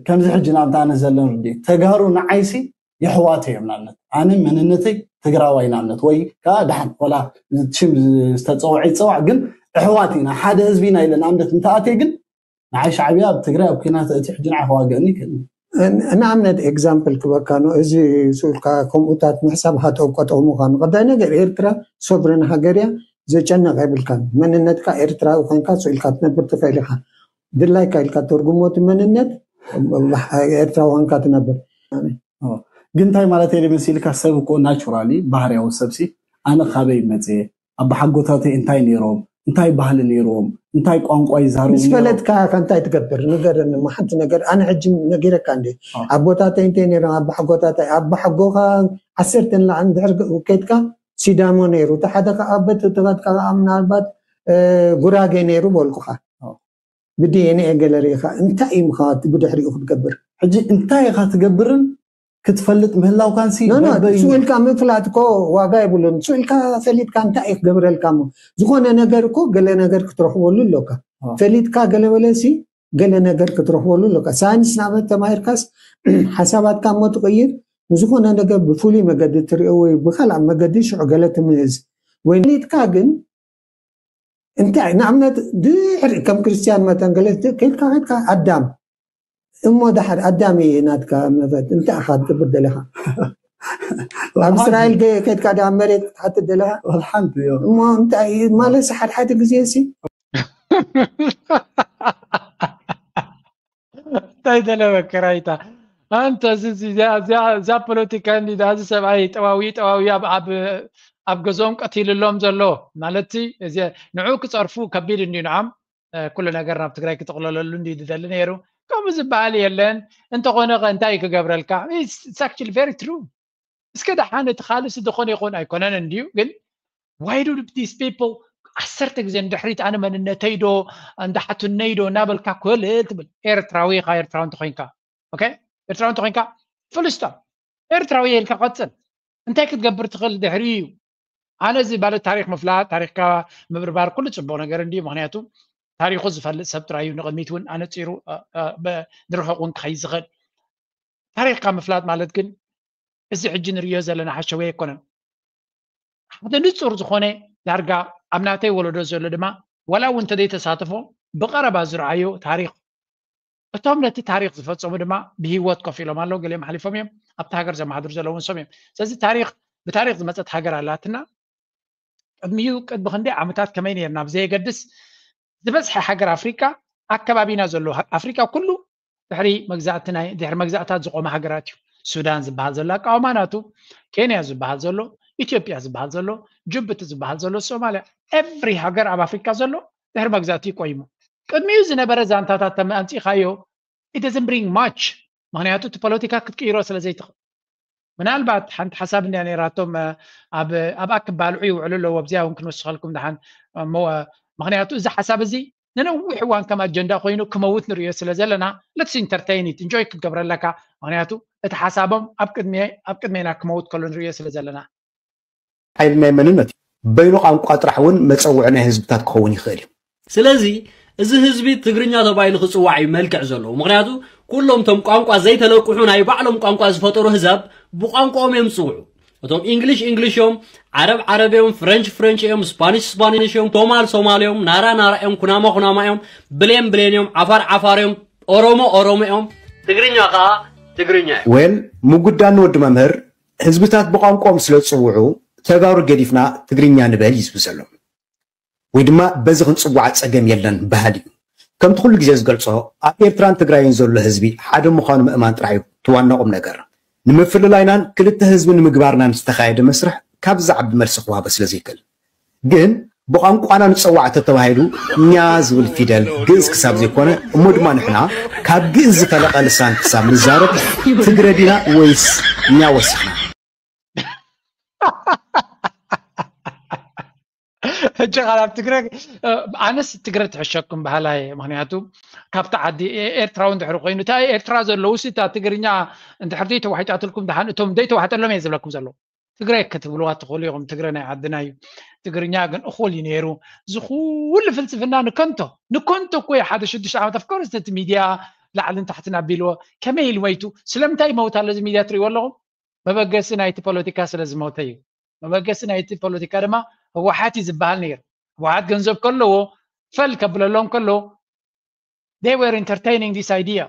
ከምዚ ሕጂ ናብታ ኣነ ዘለኒ እንዲ ተጋሩ ንዓይሲ የሕዋት እዮም። ንኣብነት ኣነ መንነተይ ትግራዋይ ንኣብነት ወይ ከዓ ደሓን ወላ ሽም ዝተፀውዐ ይፀዋዕ ግን ኣሕዋት ኢና ሓደ ህዝቢ ኢና ኢለ ንኣብነት እንተኣትየ ግን ንዓይ ሻዕብያ ኣብ ትግራይ ኣብ ኲናት እቲ ሕጂ ንዓይ ከዋግእኒ ይክእል። ንኣብነት example ክበካ ነው እዚ ስኡልካ ከምኡታት ምሕሳብ ሃጠው ቀጠው ምዃኑ ቀዳይ ነገር ኤርትራ ሶብረን ሃገር እያ። ዘጨነቕ የብልካን መንነትካ ኤርትራዊ ኮይንካ ስኡልካ ትነብር ትኽእል ኢኻ። ድላይካ ኢልካ ተርጉሞ እቲ መንነት ኤርትራዊ ኮይንካ ትነብር። ግን እንታይ ማለት እየ መሲልካ ሰብ እኮ ናቹራሊ ባህርያዊ ሰብሲ ኣነ ካበይ መፅየ ኣባሓጎታተይ እንታይ ነይሮም እንታይ ባህሊ ነይርዎም እንታይ ቋንቋ ይዛረቡ ምስ ፈለጥካ ከ እንታይ ትገብር ንገረኒ እሞ ሓንቲ ነገር ኣነ ሕጂ ነጊረካ እንዴ ኣቦታተይ እንታይ ነይሮም ኣባሓጎታተይ ኣባሓጎኻ ዓሰርተ ንላዕሊ እንድሕር ከድካ ሲዳሞ ነይሩ እቲ ሓደ ከዓ በቲ ተኸድካ ከዓ ምናልባት ጉራጌ ነይሩ በልኩኻ ብዲኤንኤ ገለ ርኢኻ እንታይ እዩ ምኻ ብድሕሪኡ ክትገብር ሕጂ እንታይ ኢኻ ትገብርን ክትፈልጥ ምህላውካን ሲ በበይ ስኡ ኢልካ ምፍላጥ እኮ ዋጋ የብሉን። ስኡ ኢልካ ፈሊጥካ እንታይ እዩ ክገብረልካ እሞ ዝኾነ ነገር እኮ ገለ ነገር ክትረኽበሉ ኣለካ። ፈሊጥካ ገለ በለ ሲ ገለ ነገር ክትረኽበሉ ኣለካ። ሳይንስ ናበት ተማሂርካስ ሓሳባትካ እሞ ትቕይር ንዝኾነ ነገር ብፍሉይ መገዲ ትሪኦ ወይ ብካልእ መገዲ ሽዑ ገለ ትምህዝ ወይ ፈሊጥካ ግን እንታይ ንኣብነት ድሕሪ ከም ክርስትያን መጠን ገለ ከይድካ ከይድካ ኣዳም እሞ ድሓር ኣዳም እዩ ናትካ መፈት እንታይ ኢኻ ትገብር ደለኻ ኣብ እስራኤል ከይድካ ዳ መሬት ክትሓትት ደለኻ ሓንቲ እሞ እንታይ ማለት ሓደ ሓደ ግዜ ሲ እንታይ ደለ መከራይታ ኣንተ እዚ እዛ ፖለቲካ እንዲ ዳዚ ሰብኣይ ጠዋዊ ጠዋዊ ኣብ ገዝኦም ቀቲልሎም ዘሎ ማለት ንዑ ክፀርፉ ከቢድ እንዲ ንዓም ኩሉ ነገር ናብ ትግራይ ክጥቕለለሉ እንዲ ዝደሊ ነይሩ ከምኡ ዝበሃል የለን እንተኾነ ከ እንታይ ክገብረልካ actually very true እስከ ደሓን እቲ ካልእ ስደኾነ ይኾን ኣይኮነን እንድዩ ግን why do these people ዓሰርተ ግዜ ንድሕሪት ኣነ መንነተይ ዶ እንዳሓቱነይ ዶ እናበልካ ኮልል ትብል ኤርትራዊ ኢኻ ኤርትራዊ እንተኮይንካ okay ኤርትራዊ እንተኮይንካ full stop ኤርትራዊ ኢልካ ቀጽል። እንታይ ክትገብር ትኽእል ድሕሪ እዩ? ኣነ እዚ ማለት ታሪኽ ምፍላጥ፣ ታሪኽካ ምብርባር ኩሉ ጽቡቕ ነገር እንድዩ። ምኽንያቱ ታሪኹ ዝፈልጥ ሰብ ጥራይ እዩ ንቕድሚት እውን ኣነጺሩ፣ እ፣ እ፣ በ-፣ ንርሑቕ እውን ክኸይድ ዝኽእል። ታሪኽካ ምፍላጥ ማለት ግን እዚ ሕጂ ንርእዮ ዘለና ሓሸውየ ኣይኮነን። ሓደ ንጹር ዝኾነ ዳርጋ ኣብ ናተይ ወለዶ ዘሎ ድማ ዋላ እውን እንተዘይተሳተፎ ብቐረባ ዝረኣዮ ታሪኽ፣ እቶም ነቲ ታሪኽ ዝፈጸሙ ድማ ብህይወት ኮፍ ኢሎም ኣለዉ፣ ገሊኦም ሓሊፎም እዮም፣ ኣብቲ ሃገር ዘመሓድሩ ዘለዉ እውን ሰም እዮም። ስለዚ ታሪኽ፣ ብታሪኽ ዝመጸት ሃገር ኣላትና። ቅድሚኡ ቅድሚ ክንደይ ዓመታት ከመይ ነርና ብዘየገድስ ዝበዝሐ ሃገር ኣፍሪቃ፣ ኣከባቢና ዘሎ ኣፍሪቃ ኩሉ ድሕሪ መግዛእቲ ናይ ድሕሪ መግዛእታት ዝቆመ ሃገራት እዩ። ሱዳን ዝበሃል ዘሎ ኣቃውማ ናቱ፣ ኬንያ ዝበሃል ዘሎ፣ ኢትዮጵያ ዝበሃል ዘሎ፣ ጅቡቲ ዝበሃል ዘሎ፣ ሶማልያ፣ ኤቭሪ ሃገር ኣብ ኣፍሪካ ዘሎ ድሕሪ መግዛእቲ ቆይሙ። ቅድሚኡ ዝነበረ ዛንታታት ተመ ኣምፂኻዮ it doesn't bring much። ምክንያቱ እቲ ፖለቲካ ክትቅይሮ ስለ ዘይትኽእል። ምናልባት ሓንቲ ሓሳብ እንድያ ነይራቶም፣ እ፣ ኣብ ኣብ ኣክባልዑ ይውዕሉ ኣለዉ ኣብዚኣ እውን ክንወስኸልኩም ደሓን። እሞ፣ እ፣ ምክንያቱ እዚ ሓሳብ እዚ ንነዊሕ እዋን ከም ኣጀንዳ ኮይኑ ክመውት ንርእዮ ስለ ዘለና let's entertain it፣ enjoy ክትገብረለካ። ምክንያቱ እቲ ሓሳቦም ኣብ ቅድሚ ኣብ ቅድሜና ክመውት ከሎ ንርእዮ ስለ ዘለና። ሓይሊ ናይ መንነት እዩ። በይኑ ቋንቋ ጥራሕ እውን መፀውዒ ናይ ህዝብታት ክኸውን ይኽእል እዩ። ስለዚ እዚ ህዝቢ ትግርኛ ተባሂሉ ክፅዋዕ እዩ መልክዕ ዘለዎ። ምክንያቱ ኩሎም ቶም ቋንቋ ዘይተለቅሑ ናይ ባዕሎም ቋንቋ ዝፈጠሩ ህዛብ ብቋንቋኦም እዮም ዝፅውዑ። እቶም ኢንግሊሽ ኢንግሊሽ እዮም፣ ዓረብ ዓረብ እዮም፣ ፍረንች ፍረንች እዮም፣ ስፓኒሽ ስፓኒሽ እዮም፣ ሶማል ሶማል እዮም፣ ናራ ናራ እዮም፣ ኩናማ ኩናማ እዮም፣ ብሌን ብሌን እዮም፣ ዓፋር ዓፋር እዮም፣ ኦሮሞ ኦሮሞ እዮም። ትግርኛ ከዓ ትግርኛ እዩ። ወል ምጉዳን ወዲ መምህር ህዝብታት ብቋንቋኦም ስለ ዝፅውዑ ተጋሩ ገዲፍና ትግርኛ ንበል እዩ ዝብል ዘሎ። ወይ ድማ በዚ ክንፅዋዕ ፀገም የለን በሃል እዩ። ከምቲ ኩሉ ግዜ ዝገልፆ ኣብ ኤርትራን ትግራይን ዘሎ ህዝቢ ሓደ ምዃኑ ምእማን ጥራሕ እዩ እቲ ዋና ቁም ነገር። ንምፍልላይናን ክልተ ህዝቢ ንምግባርናን ዝተኻየደ መስርሕ ካብ ዝዓቢ መልሲ ክዋሃቦ ስለ ዘይክእል ግን ብቋንቋና ንፀዋዕ ተተባሂሉ ኛ ዝብል ፊደል ግእዝ ክሳብ ዘይኮነ እሞ ድማ ንሕና ካብ ግእዝ ዝፈለቐ ልሳን ክሳብ ንዛረብ ትግረ ዲና ወይስ ኛ ወሲኽና? ሕጂ ኻብ ትግረ ኣነስ ትግረ ትሕሸኩም ባህላየ ምክንያቱ ካብቲ ዓዲ ኤርትራዊ እንድሕር ኮይኑ እታ ኤርትራ ዘለውስ እታ ትግርኛ እንድሕር ዘይተዋሒጣትልኩም ደሓን እቶም ዘይተዋሕጠሎም እየ ዝብለኩም ዘለዉ ትግረ ክትብልዋ ትኽእሉ ኢኹም ትግረ ናይ ዓድና እዩ ትግርኛ ግን እኹል እዩ ነይሩ ዝኹሉ ፍልስፍና ንከንቶ ንከንቶ እኮ ሓደ ሽዱሽተ ዓመት ኣፍኮርስ እቲ ሚድያ ላዕልን ታሕትን ኣቢልዎ ከመይ ኢሉ መይቱ ስለምንታይ ይመውት ኣሎ እዚ ሚድያ ትርእይዎ ኣለኹም መበገሲ ናይቲ ፖለቲካ ስለ ዝሞተ እዩ። መበገሲ ናይቲ ፖለቲካ ድማ ህወሓት እዩ ዝበሃል ነይሩ። ህወሓት ገንዘብ ከለዎ ፈል ከብለሎም ከሎ they were entertaining this idea።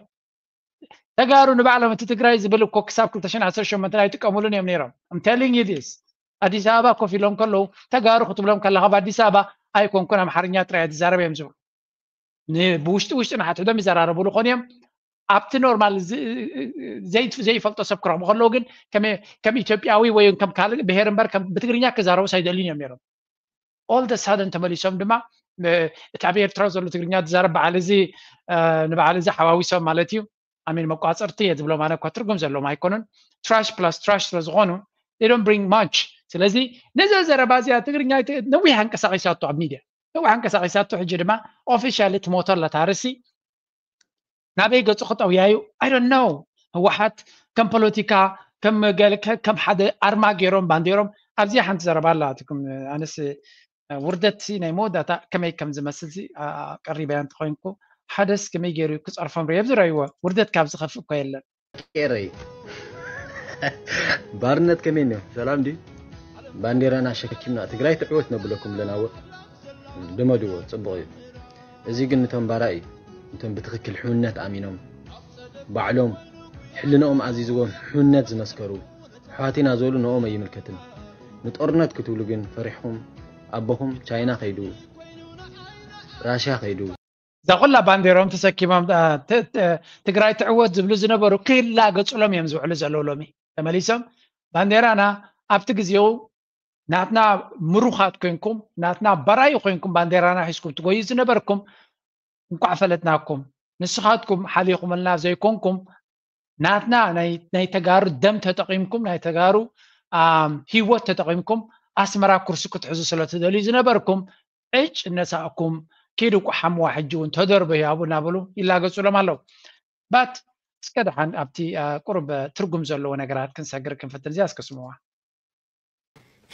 ተጋሩ ንባዕሎም እቲ ትግራይ ዝብል እኮ ክሳብ ክልተ ሽሕን ዓሰርተ ሸሞንተን ኣይጥቀሙሉን እዮም ነይሮም። I'm telling you this። ኣዲስ ኣበባ ኮፍ ኢሎም ከለዉ ተጋሩ ክትብሎም ከለኻ ኣብ ኣዲስ ኣበባ ኣይኮንኩን ኣምሓርኛ ጥራይ እያ ትዛረብ እዮም ዝብሉ። ብውሽጢ ውሽጢ ንሓድሕዶም ይዘራረቡሉ ኾን እዮም ኣብቲ ኖርማል ዘይፈልጦ ሰብ ክረኽቡ ከለዉ ግን ከም ኢትዮጵያዊ ወይ ከም ካልእ ብሄር እምበር ብትግርኛ ክዛረቡ ሳይደልዩን እዮም ነይሮም all the sudden ተመሊሶም ድማ እቲ ኣብ ኤርትራ ዘሎ ትግርኛ ዝዛረብ በዓል እዚ ንበዓል እዚ ሓዋዊሶም ማለት እዩ ኣሚን መቋፅርቲ እየ ዝብሎም ኣነ እኳ ትርጉም ዘለዎም ኣይኮኑን trash plus trash ስለ ዝኾኑ they don't bring much ስለዚ ነዛ ዘረባ እዚኣ ትግርኛ ነዊሕ ኣንቀሳቂሳቶ ኣብ ሚድያ ነዊሕ ኣንቀሳቂሳቶ ሕጂ ድማ officially ትሞቶ ኣላ ታርሲ ናበይ ገፁ ክጠውያ እዩ I don't know ህወሓት ከም ፖለቲካ ከም ገለ ከም ሓደ ኣርማ ገይሮም ባንዴሮም ኣብዚኣ ሓንቲ ዘረባ ኣላ ኣነስ ውርደት ናይ መወዳእታ ከመይ ከም ዝመስል ቀሪበያ እንተኮይንኩ ሓደስ ከመይ ገይሩ ክፀርፎም ርየ ዝረይዎ ውርደት ካብ ዝኸፍእ እኮ የለን ኤረይ ባርነት ከመይ እኒኦ ሰላም ድዩ ባንዴራና ሸኪምና ትግራይ ትዕወት ነብለኩም ኣለናዎ ልመድዎ ፅቡቕ እዩ እዚ ግን ንቶም ባራኢ ንቶም ብትኽክል ሕውነት ኣሚኖም ባዕሎም ሕልንኦም ኣዚዝዎም ሕውነት ዝመስከሩ ኣሕዋትና ዝበሉ ንኦም ኣይምልከትን ንጦርነት ክትብሉ ግን ፈሪሕኹም ኣቦኹም ቻይና ከይዱ ራሽያ ከይዱ እዛ ኩላ ባንዴሮም ተሰኪሞም ትግራይ ትዕወት ዝብሉ ዝነበሩ ክላገፁሎም እዮም ዝውዕሉ ዘለዉ ሎሚ ተመሊሶም ባንዴራና ኣብቲ ግዜው ናትና ምሩኻት ኮንኩም ናትና በራዩ ኮንኩም ባንዴራና ሒዝኩም ትጎዩ ዝነበርኩም እንቋዕ ፈለጥናኩም ንስኻትኩም ሓሊኹምልና ዘይኮንኩም ናትና ናይ ተጋሩ ደም ተጠቒምኩም ናይ ተጋሩ ሂወት ተጠቒምኩም ኣስመራ ኩርሲ ክትሕዙ ስለ ትደልዩ ዝነበርኩም ዕጭ እነሳእኩም ኪዱ ቁሓምዋ ሕጂ እውን ተደርበዩ ኣብኡ እናበሉ ይላገፁሎም ኣለዉ but እስከ ደሓን ኣብቲ ቁሩብ ትርጉም ዘለዎ ነገራት ክንሰግር ክንፍትን እዚኣ እስከ ስምዋ።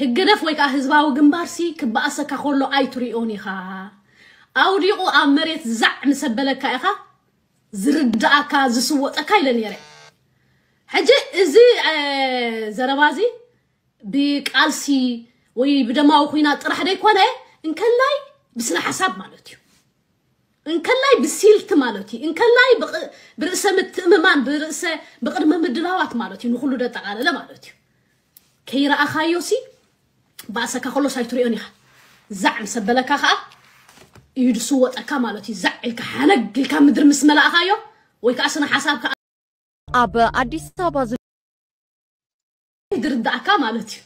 ህግደፍ ወይ ከዓ ህዝባዊ ግንባርሲ ክበኣሰካ ከሎ ኣይትሪኦን ኢኻ። ኣውዲቑ ኣብ መሬት ዛዕ ምስ ኣበለካ ኢኻ ዝርድኣካ ዝስወጠካ ኢለ ነይረ። ሕጂ እዚ ዘረባ እዚ ብቃልሲ ወይ ብደማዊ ኩናት ጥራሕ ዘይኮነ፣ እንከላይ ብስነ ሓሳብ ማለት እዩ፣ እንከላይ ብሲልቲ ማለት እዩ፣ እንከላይ ብርእሰ ምትእምማን ብርእሰ ብቅድመ ምድላዋት ማለት እዩ፣ ንኩሉ ደጠቃለለ ማለት እዩ። ከይረኣኻዮ ሲ ባእሰካ ከሎስ ኣይትሪኦን ኢኻ። ዛዕ ምስ ኣበለካ ከዓ እዩ ዝስወጠካ ማለት እዩ። ዛዕ ኢልካ ሓነግ ኢልካ ምድሪ ምስ መላእኻዮ ወይ ከዓ ስነ ሓሳብካ ኣብ ኣዲስ ኣበባ ዝርዳእካ ማለት እዩ።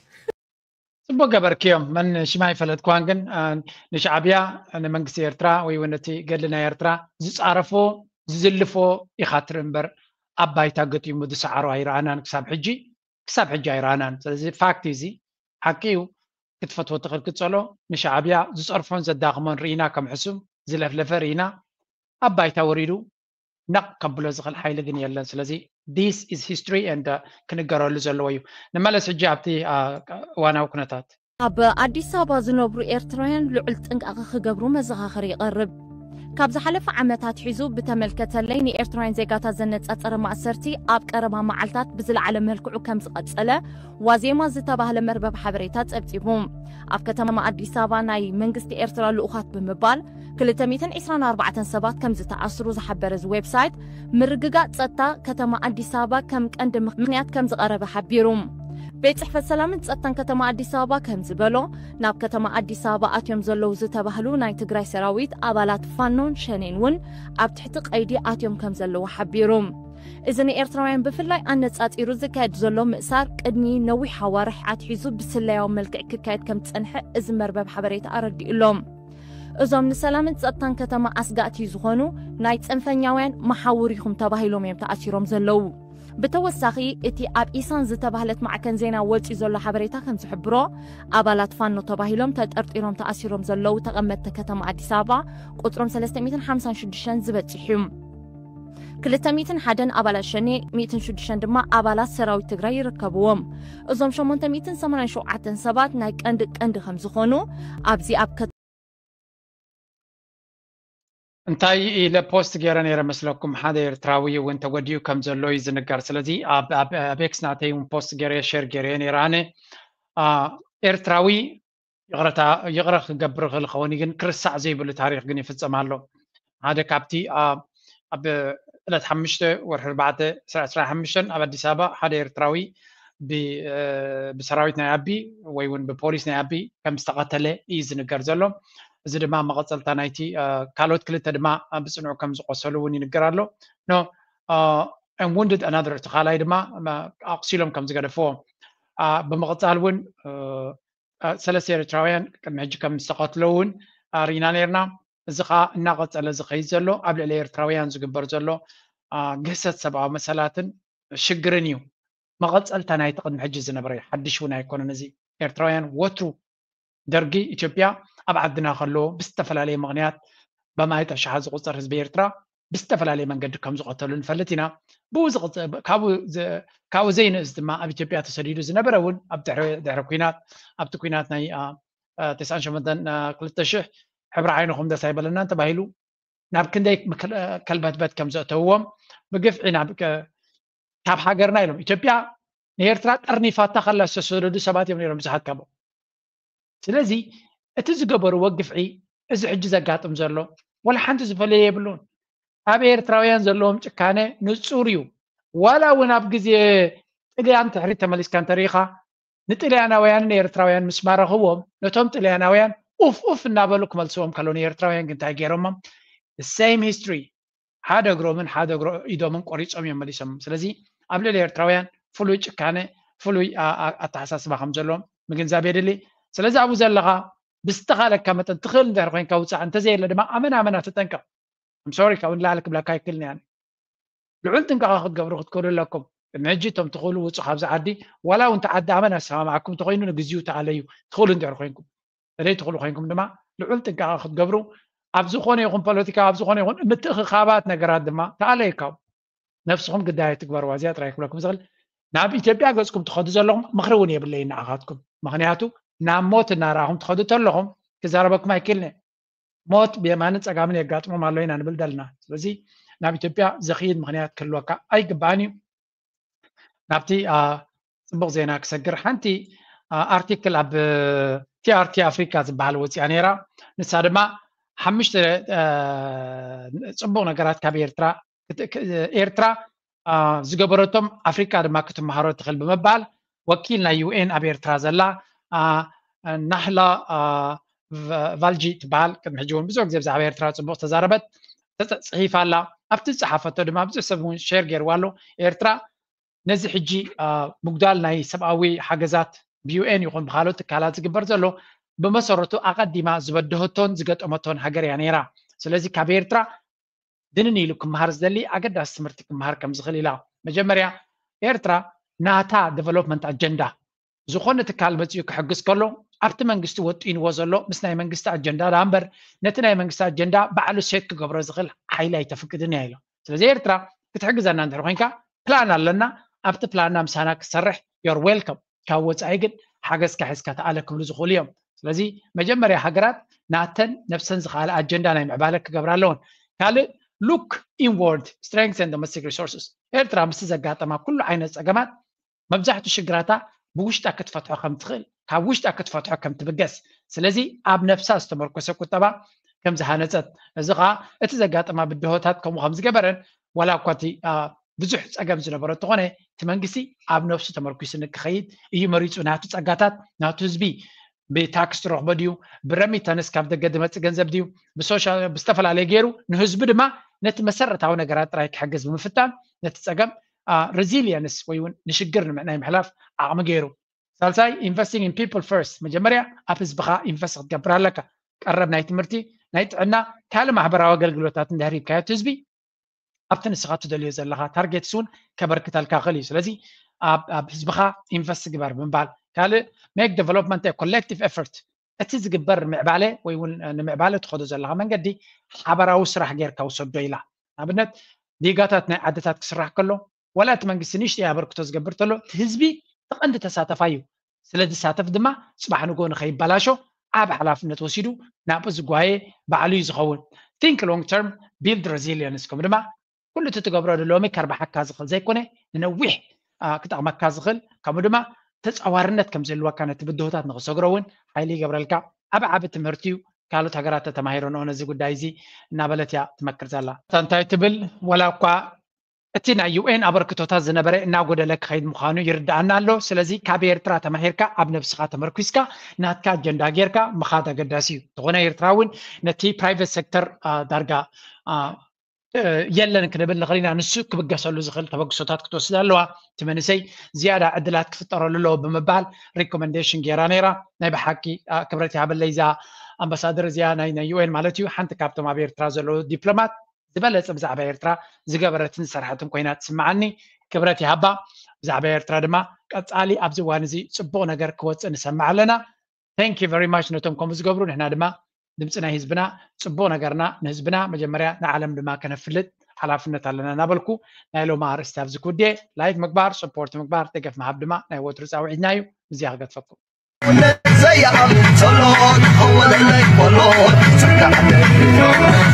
ጽቡቅ ገበርክዮም። መን ሽማ ይፈለጥኳን ግን ንሻዕብያ ንመንግስቲ ኤርትራ ወይ እውን እቲ ገድሊ ናይ ኤርትራ ዝጻረፎ ዝዝልፎ ኢኻ ትርኢ እምበር ኣብ ባይታ ገጢሙ ዝሰዓሮ ኣይረኣናን ክሳብ ሕጂ ክሳብ ሕጂ ኣይረኣናን። ስለዚ ፋክት እዚ ሓቂ እዩ። ክትፈትዎ ትኽእል ክትጸሎ ንሻዕብያ ዝጸርፎን ዘዳኽሞን ርኢና ከም ሕሱም ዝለፍለፈ ርኢና ኣብ ባይታ ወሪዱ ነቕ ከብሎ ዝኽእል ሓይሊ ግን የለን። ስለዚ this is history and ክንገረሉ ዘለዎ እዩ። ንመለስ ሕጂ ኣብቲ እዋናዊ ኩነታት። ኣብ ኣዲስ ኣበባ ዝነብሩ ኤርትራውያን ልዑል ጥንቃቐ ክገብሩ መዘኻኸሪ ይቐርብ። ካብ ዝሓለፈ ዓመታት ሒዙ ብተመልከተለይ ንኤርትራውያን ዜጋታት ዘነጻጸረ ማእሰርቲ ኣብ ቀረባ መዓልታት ብዝለዓለ መልክዑ ከም ዝቐጸለ ዋዜማ ዝተባህለ መርበብ ሓበሬታ ጸብጺቡ። ኣብ ከተማ ኣዲስ ኣበባ ናይ መንግስቲ ኤርትራ ልኡኻት ብምባል ክልተ ሚእትን ዕስራን ኣርባዕተን ሰባት ከም ዝተኣስሩ ዝሓበረ እዚ ዌብሳይት ምርግጋእ ጸጥታ ከተማ ኣዲስ ኣበባ ከም ቀንዲ ምኽንያት ከም ዝቐረበ ሓቢሩ። ቤት ጽሕፈት ሰላምን ጸጥታን ከተማ ኣዲስ ኣበባ ከም ዝበሎ ናብ ከተማ ኣዲስ ኣበባ ኣትዮም ዘለዉ ዝተባህሉ ናይ ትግራይ ሰራዊት ኣባላት ፋኖን ሸኔን እውን ኣብ ትሕቲ ቀይዲ ኣትዮም ከም ዘለዉ ሓቢሩ። እዚ ንኤርትራውያን ብፍላይ ኣነጻጺሩ ዝካየድ ዘሎ ምእሳር ቅድሚ ነዊሕ ኣዋርሕ ኣትሒዙ ብስለያዊ መልክዕ ክካየድ ከም ዝጸንሐ እዚ መርበብ ሓበሬታ ኣረዲኡ ኣሎ። እዞም ንሰላምን ጸጥታን ከተማ ኣስጋእቲ ዝኾኑ ናይ ጽንፈኛውያን መሓውር ኢኹም ተባሂሎም እዮም ተኣሲሮም ዘለዉ። ብተወሳኺ እቲ ኣብ ኢሳን ዝተባህለት ማዕከን ዜና ወፂኡ ዘሎ ሓበሬታ ከም ዝሕብሮ ኣባላት ፋኖ ተባሂሎም ተጠርጢሮም ተኣሲሮም ዘለዉ ተቐመጥቲ ከተማ ኣዲስ ኣበባ ቁፅሮም ሰለስተ ሚእትን ሓምሳን ሽዱሽተን ዝበፅሕ እዩ። ክልተ ሚእትን ሓደን ኣባላት ሸኔ፣ ሚእትን ሽዱሽተን ድማ ኣባላት ሰራዊት ትግራይ ይርከብዎም። እዞም ሸሞንተ ሚእትን ሰማንያን ሸውዓተን ሰባት ናይ ቀንዲ ቀንዲ ከም ዝኾኑ ኣብዚ ኣብ እንታይ ኢለ ፖስት ገይረ ነይረ መስለኩም? ሓደ ኤርትራዊ እውን ተጎዲኡ ከም ዘሎ እዩ ዝንገር። ስለዚ ኣብ ኤክስ ናተይ እውን ፖስት ገይረ ሸር ገይረ ነይረ። ኣነ ኤርትራዊ ይቕረ ክገብር ክእል ኸውን ግን ክርሳዕ ዘይብሉ ታሪክ ግን ይፍጸም ኣሎ። ሓደ ካብቲ ኣብ ዕለት ሓሙሽተ ወርሒ ኣርባዕተ ዕስራ ዕስራ ሓሙሽተ ኣብ ኣዲስ ኣበባ ሓደ ኤርትራዊ ብሰራዊት ናይ ኣቢ ወይ እውን ብፖሊስ ናይ ኣቢ ከም ዝተቐተለ እዩ ዝንገር ዘሎ። እዚ ድማ መቐፀልታ ናይቲ ካልኦት ክልተ ድማ ብፅኑዕ ከም ዝቆሰሉ እውን ይንገር ኣሎ። No, and wounded another፣ እቲ ካልኣይ ድማ ኣቑሲሎም ከም ዝገደፍዎ። ብምቕፃል እውን ሰለስተ ኤርትራውያን ቅድሚ ሕጂ ከም ዝተቐትሎ እውን ርኢና ነርና። እዚ ከዓ እናቐፀለ ዝኸይድ ዘሎ ኣብ ልዕሊ ኤርትራውያን ዝግበር ዘሎ ግህሰት ሰብኣዊ መሰላትን ሽግርን እዩ። መቐፀልታ ናይቲ ቅድሚ ሕጂ ዝነበረ ሓድሽ እውን ኣይኮነን። እዚ ኤርትራውያን ወትሩ ደርጊ ኢትዮጵያ ኣብ ዓድና ከሎ ብዝተፈላለየ ምኽንያት በማይት ኣሽሓት ዝቑፀር ህዝቢ ኤርትራ ብዝተፈላለየ መንገዲ ከም ዝቐተሉ ንፈልጥ ኢና። ብኡ ካብኡ ዘይንእስ ድማ ኣብ ኢትዮጵያ ተሰዲዱ ዝነበረ እውን ኣብ ድሕሪ ኩናት ኣብቲ ኩናት ናይ ተስዓን ሸሞንተን ክልተ ሽሕ ሕብሪ ዓይንኹም ደስ ኣይበለናን ተባሂሉ ናብ ክንደይ ከልበትበት ከም ዘእተውዎም ብግፍዒ ናብ ካብ ሃገርና ኢሎም ኢትዮጵያ ንኤርትራ ጠርኒፋታ ከላ ዝተሰደዱ ሰባት እዮም ነይሮም ብዙሓት ካብኦም። ስለዚ እቲ ዝገበርዎ ግፍዒ እዚ ሕጂ ዘጋጥም ዘሎ ወላ ሓንቲ ዝፈለየ የብሉን። ኣብ ኤርትራውያን ዘለዎም ጭካነ ንጹር እዩ። ዋላ እውን ኣብ ግዜ ጥልያን ትሕሪት ተመሊስካ እንተሪኢኻ ንጥልያናውያንን ኤርትራውያን ምስ ማረኽዎም ነቶም ጥልያናውያን ኡፍ ኡፍ እናበሉ ክመልስዎም ከለዉ ንኤርትራውያን ግን እንታይ ገይሮሞም? Same history ሓደ እግሮምን ሓደ እግሮ ኢዶምን ቆሪጾም እዮም መሊሶም። ስለዚ ኣብ ልዕሊ ኤርትራውያን ፍሉይ ጭካነ ፍሉይ ኣተሓሳስባ ከም ዘለዎም ምግንዛብ የድሊ። ስለዚ ኣብኡ ዘለኻ ብዝተኻለካ መጠን ትኽእል እንድሕር ኮይንካ ውፃእ፣ እንተዘየለ ድማ ኣመና ኣመና ተጠንቀቕ። I'm sorry ካብኡ ንላዕሊ ክብለካ ኣይክእልን እየ። ልዑል ጥንቃቐ ክትገብሩ ክትክእሉ ኣለኩም። ቅድሚ ሕጂ እቶም ትኽእሉ ውፁ ካብዚ ዓዲ፣ ዋላ እውን እቲ ዓዲ ኣመና ዝሰማማዓኩም እንተኮይኑ ንግዚኡ ተኣለዩ ትኽእሉ እንድሕር ኮይንኩም። ተዘይትኽእሉ ኮይንኩም ድማ ልዑል ጥንቃቐ ክትገብሩ ኣብ ዝኾነ ይኹን ፖለቲካ ኣብ ዝኾነ ይኹን ምትእኽኻባት ነገራት ድማ ተኣለዩ ካብኡ። ነብስኹም ግዳይ ትግበርዋ። እዚኣ ጥራይ ክብለኩም ዝኽእል። ናብ ኢትዮጵያ ገጽኩም ትኸዱ ዘለኹም ምኽሪ እውን የብለይ ንዓኻትኩም። ምኽንያቱ ናብ ሞት እናረኣኹም ትኸዱ ተለኹም ክዛረበኩም ኣይክእልን እየ። ሞት ብየማንን ጸጋምን የጋጥሞም ኣሎ ኢና ንብል ዘለና። ስለዚ ናብ ኢትዮጵያ ዘኽይድ ምኽንያት ክህልወካ ኣይግባእን እዩ። ናብቲ ጽቡቕ ዜና ክሰግር፣ ሓንቲ ኣርቲክል ኣብ ቲኣርቲ ኣፍሪካ ዝበሃል ወፂኣ ነይራ። ንሳ ድማ ሓሙሽተ ጽቡቕ ነገራት ካብ ኤርትራ፣ ኤርትራ ዝገበረቶም ኣፍሪካ ድማ ክትመሃሮ ትኽእል ብምባል፣ ወኪል ናይ ዩኤን ኣብ ኤርትራ ዘላ ናህላ ቫልጂ ትበሃል፣ ቅድሚ ሕጂ እውን ብዙሕ ግዜ ብዛዕባ ኤርትራ ጽቡቕ ዝተዛረበት፣ ተፅሒፋ ኣላ። ኣብቲ ዝፀሓፈቶ ድማ ብዙሕ ሰብ እውን ሸር ገይርዋ ኣሎ። ኤርትራ ነዚ ሕጂ ምጉዳል ናይ ሰብኣዊ ሓገዛት ብዩኤን ይኹን ብካልኦት ትካላት ዝግበር ዘሎ፣ ብመሰረቱ ኣቐዲማ ዝበደሆቶን ዝገጠመቶን ሃገር እያ ነይራ። ስለዚ ካብ ኤርትራ ድንን ኢሉ ክመሃር ዝደሊ ኣገዳሲ ትምህርቲ ክመሃር ከም ዝኽእል ኢላ። መጀመርያ ኤርትራ ናታ ዴቨሎፕመንት ኣጀንዳ፣ ዝኾነ ትካል መፂኡ ክሕግዝ ከሎ ኣብቲ መንግስቲ ወጢንዎ ዘሎ ምስ ናይ መንግስቲ ኣጀንዳ ዳ እምበር ነቲ ናይ መንግስቲ ኣጀንዳ ባዕሉ ሴት ክገብሮ ዝኽእል ሓይሊ ኣይተፍቅድን እያ ኢሎ። ስለዚ ኤርትራ ክትሕግዘና እንድሕር ኮይንካ ፕላን ኣለና፣ ኣብቲ ፕላንና ምሳና ክትሰርሕ you're welcome። ካብ ወፃኢ ግን ሓገዝካ ሒዝካ ተኣለ ክብሉ ዝኽእሉ እዮም። ስለዚ መጀመርያ ሃገራት ናተን ነብሰን ዝኸኣለ ኣጀንዳ ናይ ምዕባለ ክገብራ ኣለወን። ካልእ look inward, strengthen domestic resources። ኤርትራ ምስቲ ዘጋጠማ ኩሉ ዓይነት ፀገማት መብዛሕትኡ ሽግራታ ብውሽጣ ክትፈትሖ ከም ትኽእል፣ ካብ ውሽጣ ክትፈትሖ ከም ትብገስ። ስለዚ ኣብ ነብሳ ዝተመርኮሰ ቁጠባ ከም ዝሃነፀት፣ እዚ ከዓ እቲ ዘጋጠማ ብድሆታት ከምኡ ከም ዝገበረን ዋላ እኳ እቲ ብዙሕ ፀገም ዝነበሮ እንተኾነ እቲ መንግስቲ ኣብ ነብሱ ተመርኩሱ ንክኸይድ እዩ መሪፁ። ናቱ ፀጋታት ናቱ ህዝቢ ብታክስ ትረኽቦ ድዩ፣ ብረሚታንስ ካብ ደገ ዝመፅእ ገንዘብ ድዩ፣ ብሶሻል ብዝተፈላለየ ገይሩ ንህዝቢ ድማ ነቲ መሰረታዊ ነገራት ጥራይ ክሕግዝ ብምፍታን ነቲ ፀገም ሬዚሊየንስ ወይ እውን ንሽግር ናይ ምሕላፍ ዓቕሚ ገይሩ። ሳልሳይ investing in people first፣ መጀመርያ ኣብ ህዝብኻ ኢንቨስት ክትገብር ኣለካ። ቀረብ ናይ ትምህርቲ፣ ናይ ጥዕና፣ ካልእ ማሕበራዊ ኣገልግሎታት እንድሕር ሂብካዮ እቲ ህዝቢ ኣብቲ ንስኻ ትደልዮ ዘለኻ ታርጌትስ እውን ከበርክተልካ ክእል እዩ። ስለዚ ኣብ ህዝብኻ ኢንቨስት ግበር ብምባል፣ ካልእ make development a collective effort፣ እቲ ዝግበር ምዕባለ ወይ እውን ንምዕባለ ትኸዶ ዘለኻ መንገዲ ሓበራዊ ስራሕ ጌርካ ውሰዶ ኢላ። ንኣብነት ዲጋታት ናይ ዓድታት ክስራሕ ከሎ ዋላ እቲ መንግስቲ ንእሽተይ ኣበርክቶ ዝገብር ተሎ እቲ ህዝቢ እቲ ቀንዲ ተሳተፋይ እዩ። ስለ ዝሳተፍ ድማ ፅባሕ ንጎ ንኸይበላሾ ዓብ ሓላፍነት ወሲዱ ናብኡ ዝጓየ ባዕሉ እዩ ዝኸውን። Think long term, build resilience። ከምኡ ድማ ኩሉ እቲ ትገብሮ ሎሚ ከርባሓካ ዝኽእል ዘይኮነ ንነዊሕ ክጠቕመካ ዝኽእል ከምኡ ድማ ተፃዋርነት ከም ዝህልወካ ነቲ ብድሆታት ንኽሰግሮ እውን ሓይሊ ይገብረልካ። ዓብ ዓብ ትምህርቲ እዩ። ካልኦት ሃገራት ተተማሂረንኦ ነዚ ጉዳይ እዚ እናበለት እያ ትመክር ዘላ። እንታይ ትብል? ወላ እኳ እቲ ናይ ዩኤን ኣበርክቶታት ዝነበረ እናጎደለ ክኸይድ ምዃኑ ይርድኣና ኣሎ። ስለዚ ካብ ኤርትራ ተማሂርካ ኣብ ነብስኻ ተመርኩስካ ናትካ ኣጀንዳ ጌርካ ምኻድ ኣገዳሲ እዩ። እንተኾነ ኤርትራ እውን ነቲ ፕራይቨት ሴክተር ዳርጋ የለን ክንብል ንኽእል ኢና። ንሱ ክብገሰሉ ዝኽእል ተበግሶታት ክትወስድ ኣለዋ። እቲ መንእሰይ ዝያዳ ዕድላት ክፍጠረሉ ኣለዎ ብምባል ሪኮመንዴሽን ገይራ ነይራ። ናይ ብሓቂ ክብረት ይሃበለይ እዛ ኣምባሳደር እዚኣ ናይ ዩኤን ማለት እዩ። ሓንቲ ካብቶም ኣብ ኤርትራ ዘለዉ ዲፕሎማት ዝበለጸ ብዛዕባ ኤርትራ ዝገበረትን ዝሰርሐትን ኮይና ትስምዓኒ። ክብረት ይሃባ። ብዛዕባ ኤርትራ ድማ ቀጻሊ ኣብዚ እዋን እዚ ጽቡቕ ነገር ክወጽእ ንሰምዕ ኣለና። Thank you very much ነቶም ከምኡ ዝገብሩ። ንሕና ድማ ድምፂ ናይ ህዝብና፣ ጽቡቕ ነገርና ንህዝብና መጀመርያ ንዓለም ድማ ከነፍልጥ ሓላፍነት ኣለና እናበልኩ ናይ ሎሚ ኣርእስቲ ኣብዚ ክውድየ። ላይክ ምግባር፣ ሰፖርት ምግባር፣ ደገፍ ምሃብ ድማ ናይ ወትሩ ፃውዒትና እዩ። እዚኣ ክገድፈኩም። ዘይኣምን ዘሎ ተኸወለለይ በሎ፣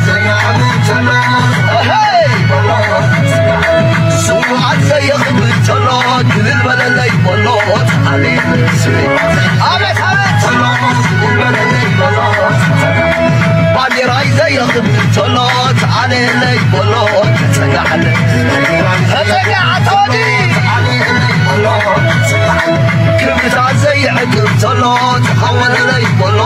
ዘይኣምን ዘሎ፣ ሄይ በሎ፣ ስውኣት ዘየኽብር ዘሎ፣ ግልል በለለይ በሎ፣ ኣቤት፣ ኣቤት፣ ኣቤት፣ ባንዴራይ ዘየኽብር ዘሎ፣ ተኣለየለይ በሎ፣ ተጸጋዕለ፣ ተጸጋዕ፣ ተወዲ፣ ክብርታ ዘይዕቅብ ዘሎ፣ ተኸወለለይ በሎ፣